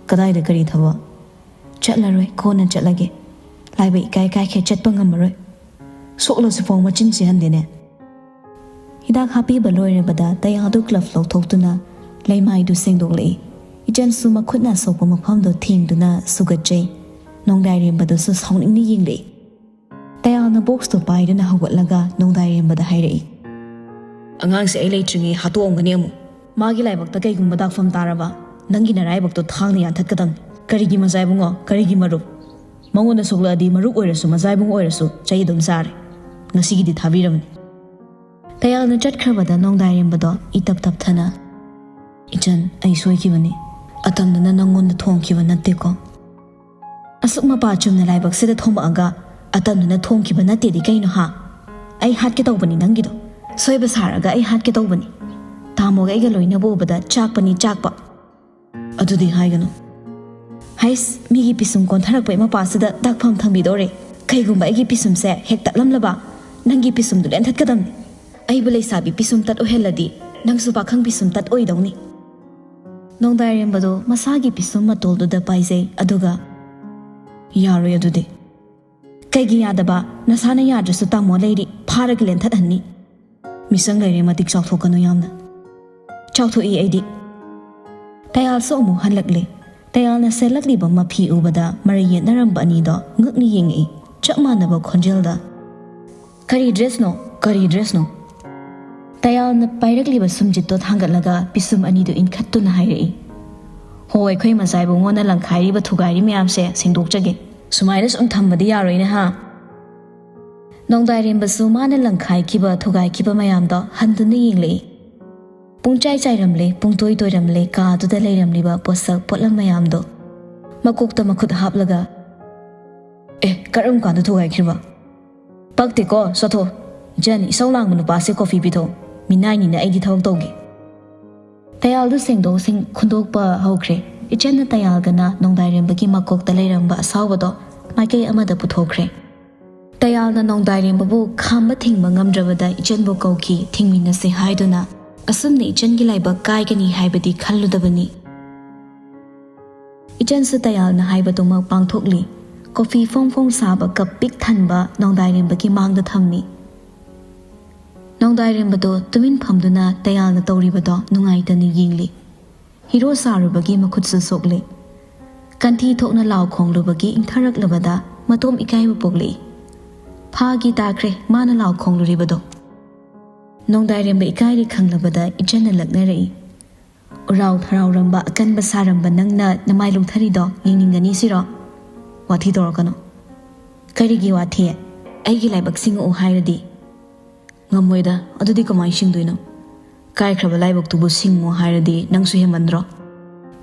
"ꯀꯗꯥꯏꯗ, ꯀꯔꯤ ꯊꯕꯛ?" "ꯆꯠꯂꯔꯣꯏ, ꯀꯣꯟꯅ ꯆꯠꯂꯒꯦ꯫ ꯂꯥꯏꯕꯛ ꯏꯀꯥꯏ ꯀꯥꯏꯈꯩ ꯆꯠꯄ ꯉꯝꯃꯔꯣꯏ꯫ ꯁꯣꯛꯂꯁꯤꯐꯥꯎ ꯃꯆꯤꯟ ꯁꯤꯍꯟꯗꯦꯅꯦ꯫" ꯍꯤꯗꯥꯛ ꯍꯥꯞꯄꯤꯕ ꯂꯣꯏꯔꯕꯗ ꯇꯌꯥꯜꯗꯨ ꯒ꯭ꯂꯚ ꯂꯧꯊꯣꯛꯇꯨꯅ ꯂꯩꯃꯥꯏꯗꯨ ꯁꯦꯡꯗꯣꯛꯂꯛꯏ꯫ ꯏꯆꯟꯁꯨ ꯃꯈꯨꯠꯅ ꯑꯁꯣꯛꯄ ꯃꯐꯝꯗꯨ ꯊꯦꯡꯗꯨꯅ ꯁꯨꯒꯠꯆꯩ꯫ ꯅꯣꯡꯗꯥꯏꯔꯦꯝꯕꯗꯨꯁꯨ ꯁꯥꯎꯅꯤꯡꯅ ꯌꯦꯡꯂꯛꯏ꯫ ꯇꯌꯥꯜꯅ ꯕꯣꯛꯁꯇꯨ ꯄꯥꯏꯗꯨꯅ ꯍꯧꯒꯠꯂꯒ ꯅꯣꯡꯗꯥꯏꯔꯦꯝꯕꯗ ꯍꯥꯏꯔꯛꯏ꯫ "ꯑꯉꯥꯡꯁꯦ ꯑꯩ ꯂꯩꯇ꯭ꯔꯤꯉꯩ ꯍꯥꯠꯇꯣꯛꯑꯝꯒꯅꯤ ꯑꯃꯨꯛ꯫ ꯃꯥꯒꯤ ꯂꯥꯏꯕꯛꯇ ꯀꯩꯒꯨꯝꯕ ꯗꯥꯛꯐꯝ ꯇꯥꯔꯕ, ꯅꯪꯒꯤ ꯅꯔꯥꯏꯕꯛꯇꯣ ꯊꯥꯡꯅ ꯌꯥꯟꯊꯠꯀꯗꯕꯅꯤ꯫ ꯀꯔꯤꯒꯤ ꯃꯖꯥꯏꯕꯨꯡꯉꯣ, ꯀꯔꯤꯒꯤ ꯃꯔꯨꯞ? ꯃꯉꯣꯟꯗ ꯁꯣꯛꯂꯛꯑꯗꯤ ꯃꯔꯨꯞ ꯑꯣꯏꯔꯁꯨ ꯃꯖꯥꯏꯕꯨꯡ ꯑꯣꯏꯔꯁꯨ ꯆꯩ ꯑꯗꯨꯝ ꯆꯥꯔꯦ꯫ ꯉꯁꯤꯒꯤꯗꯤ ꯊꯥꯕꯤꯔꯕꯅꯤ꯫" ꯇꯌꯥꯜꯅ ꯆꯠꯈ꯭ꯔꯕꯗ ꯅꯣꯡꯗꯥꯏꯔꯦꯝꯕꯗꯣ ꯏꯇꯞ ꯇꯞꯊꯅ, "ꯏꯆꯟ, ꯑꯩ ꯁꯣꯏꯈꯤꯕꯅꯤ꯫ ꯑꯇꯝꯗꯨꯅ ꯅꯪꯉꯣꯟꯗ ꯊꯣꯡꯈꯤꯕ ꯅꯠꯇꯦꯀꯣ꯫ ꯑꯁꯨꯛ ꯃꯄꯥ ꯆꯨꯝꯅ ꯂꯥꯏꯕꯛꯁꯤꯗ ꯊꯣꯝꯃꯛꯑꯒ ꯑꯇꯝꯗꯨꯅ ꯊꯣꯡꯈꯤꯕ ꯅꯠꯇꯦꯗꯤ ꯀꯩꯅꯣ ꯍꯥ? ꯑꯩ ꯍꯥꯠꯀꯦ ꯇꯧꯕꯅꯤ ꯅꯪꯒꯤꯗꯣ꯫ ꯁꯣꯏꯕ ꯁꯥꯔꯒ ꯑꯩ ꯍꯥꯠꯀꯦ ꯇꯧꯕꯅꯤ꯫ ꯇꯥꯃꯣꯒ ꯑꯩꯒ ꯂꯣꯏꯅꯕ ꯎꯕꯗ ꯆꯥꯛꯄꯅꯤ, ꯆꯥꯛꯄ꯫" "ꯑꯗꯨꯗꯤ ꯍꯥꯏꯒꯅꯨ꯫" "ꯍꯩꯁ, ꯃꯤꯒꯤ ꯄꯤꯁꯨꯝ ꯀꯣꯟꯊꯔꯛꯄꯩ ꯃꯄꯥꯁꯤꯗ ꯗꯥꯛꯐꯝ ꯊꯝꯕꯤꯗꯧꯔꯦ꯫ ꯀꯩꯒꯨꯝꯕ ꯑꯩꯒꯤ ꯄꯤꯁꯨꯝꯁꯦ ꯍꯦꯛ ꯇꯠꯂꯝꯂꯕ, ꯅꯪꯒꯤ ꯄꯤꯁꯨꯝꯗꯨ ꯂꯦꯟꯊꯠꯀꯗꯕꯅꯤ꯫ ꯑꯩꯕꯨ ꯂꯩꯁꯥꯕꯤ ꯄꯤꯁꯨꯝ ꯇꯠ ꯑꯣꯏꯍꯜꯂꯗꯤ ꯅꯪꯁꯨ ꯄꯥꯈꯪ ꯄꯤꯁꯨꯝ ꯇꯠ ꯑꯣꯏꯗꯧꯅꯤ꯫" ꯅꯣꯡꯗꯥꯏꯔꯦꯝꯕꯗꯣ ꯃꯁꯥꯒꯤ ꯄꯤꯁꯨꯝ ꯃꯇꯣꯜꯗꯨꯗ ꯄꯥꯏꯖꯩ, ꯑꯗꯨꯒ, "ꯌꯥꯔꯣꯏ ꯑꯗꯨꯗꯤ꯫" "ꯀꯩꯒꯤ ꯌꯥꯗꯕ? ꯅꯁꯥꯅ ꯌꯥꯗ꯭ꯔꯁꯨ ꯇꯥꯃꯣ ꯂꯩꯔꯤ, ꯐꯥꯔꯒ ꯂꯦꯟꯊꯠꯍꯟꯅꯤ꯫" "ꯃꯤꯁꯪ ꯂꯩꯔꯦ, ꯃꯇꯤꯛ ꯆꯥꯎꯊꯣꯛꯀꯅꯨ ꯌꯥꯝꯅ꯫" "ꯆꯥꯎꯊꯣꯛꯏ ꯑꯩꯗꯤ꯫" ꯇꯌꯥꯜꯁꯨ ꯑꯃꯨꯛ ꯍꯜꯂꯛꯂꯦ꯫ ꯇꯌꯥꯜꯅ ꯁꯦꯠꯂꯛꯂꯤꯕ ꯃꯐꯤ ꯎꯕꯗ ꯃꯔꯩ ꯌꯦꯠꯅꯔꯝꯕ ꯑꯅꯤꯗꯣ ꯉꯛꯅ ꯌꯦꯡꯉꯛꯏ꯫ ꯆꯞ ꯃꯥꯟꯅꯕ ꯈꯣꯟꯖꯦꯜꯗ, "ꯀꯔꯤ ꯗ꯭ꯔꯦꯁꯅꯣ? ꯀꯔꯤ ꯗ꯭ꯔꯦꯁꯅꯣ?" ꯇꯌꯥꯜꯅ ꯄꯥꯏꯔꯛꯂꯤꯕ ꯁꯨꯝꯖꯤꯠꯇꯣ ꯊꯥꯡꯒꯠꯂꯒ ꯄꯤꯁꯨꯝ ꯑꯅꯤꯗꯨ ꯏꯟꯈꯠꯇꯨꯅ ꯍꯥꯏꯔꯛꯏ꯫ "ꯍꯣ, ꯑꯩꯈꯣꯏ ꯃꯆꯥ ꯏꯕꯨꯡꯉꯣꯅ ꯂꯪꯈꯥꯏꯔꯤꯕ ꯊꯨꯒꯥꯏꯔꯤ ꯃꯌꯥꯝꯁꯦ ꯁꯦꯡꯗꯣꯛꯆꯒꯦ꯫ ꯁꯨꯃꯥꯏꯅ ꯁꯨꯝ ꯊꯝꯕꯗꯤ ꯌꯥꯔꯣꯏꯅꯦ ꯍꯥ?" ꯅꯣꯡꯗꯥꯏꯔꯦꯝꯕꯁꯨ ꯃꯥꯅ ꯂꯪꯈꯥꯏꯈꯤꯕ ꯊꯨꯒꯥꯏꯈꯤꯕ ꯃꯌꯥꯝꯗꯣ ꯍꯟꯗꯨꯅ ꯌꯦꯡꯂꯛꯏ꯫ ꯄꯨꯡꯆꯥꯏ ꯆꯥꯏꯔꯝꯂꯦ, ꯄꯨꯡꯇꯣꯏ ꯇꯣꯏꯔꯝꯂꯦ ꯀꯥꯗꯨꯗ ꯂꯩꯔꯝꯂꯤꯕ ꯄꯣꯠꯁꯛ ꯄꯣꯠꯂꯝ ꯃꯌꯥꯝꯗꯣ꯫ ꯃꯀꯣꯛꯇ ꯃꯈꯨꯠ ꯍꯥꯞꯂꯒ, "ꯑꯦ, ꯀꯔꯝ ꯀꯥꯟꯗ ꯊꯨꯒꯥꯏꯈ꯭ꯔꯤꯕ? ꯄꯛꯇꯦꯀꯣ, ꯆꯠꯊꯣ꯫ ꯏꯆꯟ, ꯏꯁꯧ ꯂꯥꯡꯕ ꯅꯨꯄꯥꯁꯦ ꯀꯣꯐꯤ ꯄꯤꯊꯣꯛ꯫ ꯃꯤꯅꯥꯏꯅꯤꯅ ꯑꯩꯗꯤ ꯊꯕꯛ ꯇꯧꯒꯦ꯫" ꯇꯌꯥꯜꯗꯨ ꯁꯦꯡꯗꯣꯛ ꯁꯦꯡ ꯈꯨꯟꯗꯣꯛꯄ ꯍꯧꯈ꯭ꯔꯦ꯫ ꯏꯆꯟꯅ ꯇꯌꯥꯜꯒꯅ ꯅꯣꯡꯗꯥꯏꯔꯦꯝꯕꯒꯤ ꯃꯀꯣꯛꯇ ꯂꯩꯔꯝꯕ ꯑꯁꯥꯎꯕꯗꯣ ꯃꯥꯏꯀꯩ ꯑꯃꯗ ꯄꯨꯊꯣꯛꯈ꯭ꯔꯦ꯫ ꯇꯌꯥꯜꯅ ꯅꯣꯡꯗꯥꯏꯔꯦꯝꯕꯕꯨ ꯈꯥꯝꯕ ꯊꯤꯡꯕ ꯉꯝꯗ꯭ꯔꯕꯗ ꯏꯆꯟꯕꯨ ꯀꯧꯈꯤ, ꯊꯤꯡꯃꯤꯟꯅꯁꯤ ꯍꯥꯏꯗꯨꯅ꯫ ꯑꯁꯨꯝꯅ ꯏꯆꯟꯒꯤ ꯂꯥꯏꯕꯛ ꯀꯥꯏꯒꯅꯤ ꯍꯥꯏꯕꯗꯤ ꯈꯜꯂꯨꯗꯕꯅꯤ꯫ ꯏꯆꯟꯁꯨ ꯇꯌꯥꯜꯅ ꯍꯥꯏꯕꯗꯨꯃꯛ ꯄꯥꯡꯊꯣꯛꯂꯤ꯫ ꯀꯣꯐꯤ ꯐꯣꯡ ꯐꯣꯡ ꯁꯥꯕ ꯀꯞ ꯄꯤꯛ ꯊꯟꯕ ꯅꯣꯡꯗꯥꯏꯔꯦꯝꯕꯒꯤ ꯃꯥꯡꯗ ꯊꯝꯃꯤ꯫ ꯅꯣꯡꯗꯥꯏꯔꯦꯝꯕꯗꯣ ꯇꯨꯃꯤꯟ ꯐꯝꯗꯨꯅ ꯇꯌꯥꯜꯅ ꯇꯧꯔꯤꯕꯗꯣ ꯅꯨꯡꯉꯥꯏꯇꯅ ꯌꯦꯡꯂꯤ꯫ ꯍꯤꯔꯣ ꯁꯥꯔꯨꯕꯒꯤ ꯃꯈꯨꯠꯁꯨ ꯁꯣꯛꯂꯦ꯫ ꯀꯟꯊꯤ ꯊꯣꯛꯅ ꯂꯥꯎ ꯈꯣꯡꯂꯨꯕꯒꯤ ꯏꯪꯊꯔꯛꯂꯕꯗ ꯃꯇꯣꯝ ꯏꯀꯥꯏꯕ ꯄꯣꯛꯂꯛꯏ꯫ ꯐꯥꯒꯤ ꯇꯥꯈ꯭ꯔꯦ ꯃꯥꯅ ꯂꯥꯎ ꯈꯣꯡꯂꯨꯔꯤꯕꯗꯣ꯫ ꯅꯣꯡꯗꯥꯏꯔꯦꯝꯕ ꯏꯀꯥꯏꯔꯤ ꯈꯪꯂꯕꯗ ꯏꯆꯟꯅ ꯂꯛꯅꯔꯛꯏ꯫ "ꯎꯔꯥꯎ ꯊꯔꯥꯎꯔꯝꯕ ꯑꯀꯟꯕ ꯁꯥꯔꯝꯕ ꯅꯪꯅ ꯅꯃꯥꯏ ꯂꯨꯝꯊꯔꯤꯗꯣ ꯌꯦꯡꯅꯤꯡꯒꯅꯤ ꯁꯤꯔꯣ? ꯋꯥꯊꯤ ꯇꯧꯔꯛꯀꯅꯨ꯫" "ꯀꯔꯤꯒꯤ ꯋꯥꯊꯤ? ꯑꯩꯒꯤ ꯂꯥꯏꯕꯛ ꯁꯤꯡꯉꯛꯎ ꯍꯥꯏꯔꯗꯤ?" "ꯉꯝꯃꯣꯏꯗ, ꯑꯗꯨꯗꯤ ꯀꯃꯥꯏꯅ ꯁꯤꯡꯗꯣꯏꯅꯣ? ꯀꯥꯏꯈ꯭ꯔꯕ ꯂꯥꯏꯕꯛꯇꯨꯕꯨ ꯁꯤꯡꯉꯣ ꯍꯥꯏꯔꯗꯤ ꯅꯪꯁꯨ ꯍꯦꯟꯃꯟꯗ꯭ꯔꯣ?"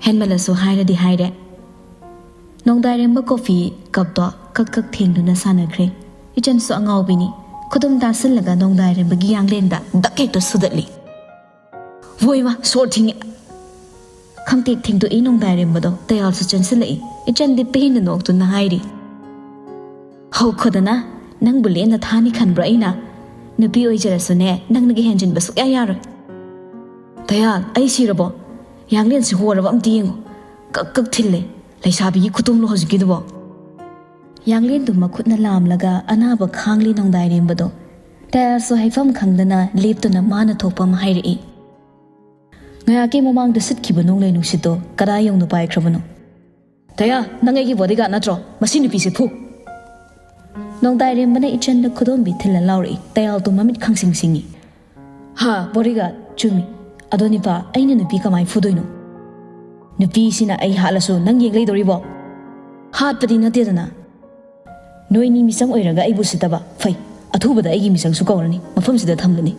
"ꯍꯦꯟꯃꯜꯂꯁꯨ ꯍꯥꯏꯔꯗꯤ ꯍꯥꯏꯔꯦ꯫" ꯅꯣꯡꯗꯥꯏꯔꯦꯝꯕ ꯀꯣꯐꯤ ꯀꯞꯇꯣ ꯀꯛ ꯀꯛ ꯊꯦꯡꯗꯨꯅ ꯁꯥꯟꯅꯈ꯭ꯔꯦ꯫ ꯏꯆꯟꯁꯨ ꯑꯉꯥꯎꯕꯤꯅꯤ꯫ ꯈꯨꯗꯨꯝ ꯇꯥꯁꯤꯜꯂꯒ ꯅꯣꯡꯗꯥꯏꯔꯦꯝꯕꯒꯤ ꯌꯥꯡꯂꯦꯟꯗ ꯗꯛ ꯍꯦꯛꯇ ꯁꯨꯗꯠꯂꯤ꯫ "ꯋꯣꯏꯃ, ꯁꯣꯔ ꯊꯤꯡꯉꯦ!" ꯈꯪꯇꯦꯛ ꯊꯦꯡꯗꯣꯛꯏ ꯅꯣꯡꯗꯥꯏꯔꯦꯝꯕꯗꯣ꯫ ꯇꯌꯥꯜꯁꯨ ꯆꯦꯟꯁꯤꯜꯂꯛꯏ꯫ ꯏꯆꯟꯗꯤ ꯄꯦꯟꯅ ꯅꯣꯛꯇꯨꯅ ꯍꯥꯏꯔꯤ꯫ "ꯍꯧꯈꯣꯗꯅ, ꯅꯪꯕꯨ ꯂꯦꯟꯅ ꯊꯥꯅꯤ ꯈꯟꯕ꯭ꯔꯣ ꯑꯩꯅ? ꯅꯨꯄꯤ ꯑꯣꯏꯖꯔꯁꯨꯅꯦ, ꯅꯪꯅꯒ ꯍꯦꯟꯖꯤꯟꯕ ꯁꯨꯛꯌꯥ ꯌꯥꯔꯣꯏ꯫" "ꯇꯌꯥꯜ, ꯑꯩ ꯁꯤꯔꯕꯣ? ꯌꯥꯡꯂꯦꯟꯁꯤ ꯍꯣꯔꯕ ꯑꯝꯇ ꯌꯦꯡꯉꯨ꯫ ꯀꯛ ꯀꯛ ꯊꯤꯜꯂꯦ꯫ ꯂꯩꯁꯥꯕꯤꯒꯤ ꯈꯨꯇꯨꯝꯂꯣ ꯍꯧꯖꯤꯛꯀꯤꯗꯨꯕꯣ?" ꯌꯥꯡꯂꯦꯟꯗꯨ ꯃꯈꯨꯠꯅ ꯂꯥꯝꯂꯒ ꯑꯅꯥꯕ ꯈꯥꯡꯂꯤ ꯅꯣꯡꯗꯥꯏꯔꯦꯝꯕꯗꯣ꯫ ꯇꯌꯥꯜꯁꯨ ꯍꯥꯏꯐꯝ ꯈꯪꯗꯅ ꯂꯦꯞꯇꯨꯅ ꯃꯥꯅ ꯊꯣꯛꯄ ꯑꯃ ꯍꯥꯏꯔꯛꯏ꯫ "ꯉꯥꯏꯍꯥꯛꯀꯤ ꯃꯃꯥꯡꯗ ꯁꯤꯠꯈꯤꯕ ꯅꯣꯡꯂꯩ ꯅꯨꯡꯁꯤꯠꯇꯣ ꯀꯗꯥꯏ ꯌꯧꯅ ꯄꯥꯏꯈ꯭ꯔꯕꯅꯣ?" "ꯇꯌꯥꯜ, ꯅꯪ ꯑꯩꯒꯤ bodyguard ꯅꯠꯇ꯭ꯔꯣ? ꯃꯁꯤ ꯅꯨꯄꯤꯁꯦ ꯐꯨ!" ꯅꯣꯡꯗꯥꯏꯔꯦꯝꯕꯅ ꯏꯆꯟꯗ ꯈꯨꯗꯣꯝꯕꯤ ꯊꯤꯜꯂ ꯂꯥꯎꯔꯛꯏ꯫ ꯇꯌꯥꯜꯗꯣ ꯃꯃꯤꯠ ꯈꯪꯁꯤꯡ ꯁꯤꯡꯉꯤ꯫ "ꯍꯥ, bodyguard, ꯆꯨꯝꯃꯤ꯫ ꯑꯗꯣ ꯅꯤꯄꯥ, ꯑꯩꯅ ꯅꯨꯄꯤ ꯀꯃꯥꯏ ꯐꯨꯗꯣꯏꯅꯣ? ꯅꯨꯄꯤꯁꯤꯅ ꯑꯩ ꯍꯥꯠꯂꯁꯨ ꯅꯪ ꯌꯦꯡ ꯂꯩꯗꯣꯔꯤꯕꯣ? ꯍꯥꯠꯄꯗꯤ ꯅꯠꯇꯦꯗꯅ꯫ ꯅꯣꯏꯅꯤ ꯃꯤꯆꯪ ꯑꯣꯏꯔꯒ ꯑꯩꯕꯨ ꯎꯁꯤꯠꯇꯕ꯫ ꯐꯩ, ꯑꯊꯨꯕꯗ ꯑꯩꯒꯤ ꯃꯤꯆꯪꯁꯨ ꯀꯧꯔꯅꯤ, ꯃꯐꯝꯁꯤꯗ ꯊꯝꯂꯅꯤ꯫"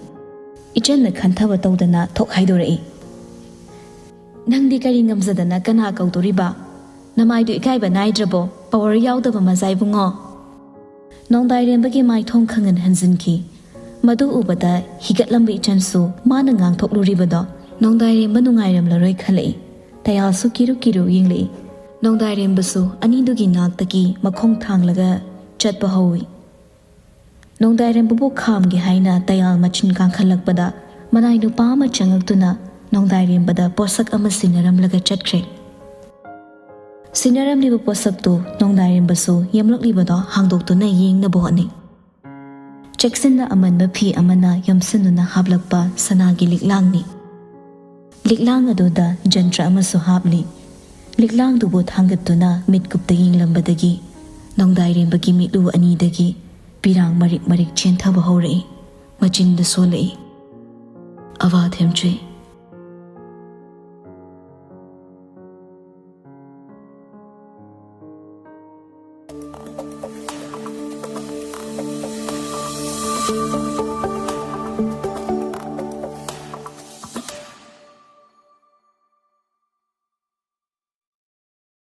ꯏꯆꯟꯅ ꯈꯟꯊꯕ ꯇꯧꯗꯅ ꯊꯣꯛ ꯍꯥꯏꯗꯣꯔꯛꯏ꯫ "ꯅꯪꯗꯤ ꯀꯔꯤ ꯉꯝꯖꯗꯅ ꯀꯅꯥ ꯀꯧꯗꯣꯔꯤꯕ? ꯅꯃꯥꯏꯗꯨ ꯏꯀꯥꯏꯕ ꯅꯥꯏꯗ꯭ꯔꯕꯣ, power ꯌꯥꯎꯗꯕ ꯃꯆꯥ ꯏꯕꯨꯡꯉꯣ?" ꯅꯣꯡꯗꯥꯏꯔꯦꯝꯕꯒꯤ ꯃꯥꯏꯊꯣꯡ ꯈꯪꯍꯟ ꯍꯟꯖꯤꯟꯈꯤ꯫ ꯃꯗꯨ ꯎꯕꯗ ꯍꯤꯒꯠꯂꯝꯕ ꯏꯆꯟꯁꯨ ꯃꯥꯅ ꯉꯥꯡꯊꯣꯛꯂꯨꯔꯤꯕꯗꯣ ꯅꯣꯡꯗꯥꯏꯔꯦꯝꯕ ꯅꯨꯡꯉꯥꯏꯔꯝꯂꯔꯣꯏ ꯈꯜꯂꯛꯏ꯫ ꯇꯌꯥꯜꯁꯨ ꯀꯤꯔꯨ ꯀꯤꯔꯨ ꯌꯦꯡꯂꯛꯏ꯫ ꯅꯣꯡꯗꯥꯏꯔꯦꯝꯕꯁꯨ ꯑꯅꯤꯗꯨꯒꯤ ꯅꯥꯛꯇꯒꯤ ꯃꯈꯣꯡ ꯊꯥꯡꯂꯒ ꯆꯠꯄ ꯍꯧꯏ꯫ ꯅꯣꯡꯗꯥꯏꯔꯦꯝꯕꯕꯨ ꯈꯥꯝꯒꯦ ꯍꯥꯏꯅ ꯇꯌꯥꯜ ꯃꯆꯤꯟ ꯀꯥꯡꯈꯠꯂꯛꯄꯗ ꯃꯅꯥꯏ ꯅꯨꯄꯥ ꯑꯃ ꯆꯪꯂꯛꯇꯨꯅ ꯅꯣꯡꯗꯥꯏꯔꯦꯝꯕꯗ ꯄꯣꯠꯁꯛ ꯑꯃ ꯁꯤꯟꯅꯔꯝꯂꯒ ꯆꯠꯈ꯭ꯔꯦ꯫ ꯁꯤꯟꯅꯔꯝꯂꯤꯕ ꯄꯣꯠꯁꯛꯇꯨ ꯅꯣꯡꯗꯥꯏꯔꯦꯝꯕꯁꯨ ꯌꯦꯝꯂꯛꯂꯤꯕꯗꯣ ꯍꯥꯡꯗꯣꯛꯇꯨꯅ ꯌꯦꯡꯅꯕ ꯍꯣꯠꯅꯩ꯫ ꯆꯦꯛꯁꯤꯟꯅ ꯑꯃꯟꯕ ꯐꯤ ꯑꯃꯅ ꯌꯣꯝꯁꯤꯟꯗꯨꯅ ꯍꯥꯞꯂꯛꯄ ꯁꯅꯥꯒꯤ ꯂꯤꯛꯂꯥꯡꯅꯤ꯫ ꯂꯤꯛꯂꯥꯡ ꯑꯗꯨꯗ ꯖꯟꯇ꯭ꯔ ꯑꯃꯁꯨ ꯍꯥꯞꯂꯤ꯫ ꯂꯤꯛꯂꯥꯡꯗꯨꯕꯨ ꯊꯥꯡꯒꯠꯇꯨꯅ ꯃꯤꯠꯀꯨꯞꯇ ꯌꯦꯡꯂꯝꯕꯗꯒꯤ ꯅꯣꯡꯗꯥꯏꯔꯦꯝꯕꯒꯤ ꯃꯤꯠꯂꯨ ꯑꯅꯤꯗꯒꯤ ꯄꯤꯔꯥꯡ ꯃꯔꯤꯛ ꯃꯔꯤꯛ ꯆꯦꯟꯊꯕ ꯍꯧꯔꯛꯏ꯫ ꯃꯆꯤꯟꯗ ꯁꯣꯜꯂꯛꯏ꯫ "ꯑꯋꯥ ꯊꯦꯝꯆꯨꯏ꯫"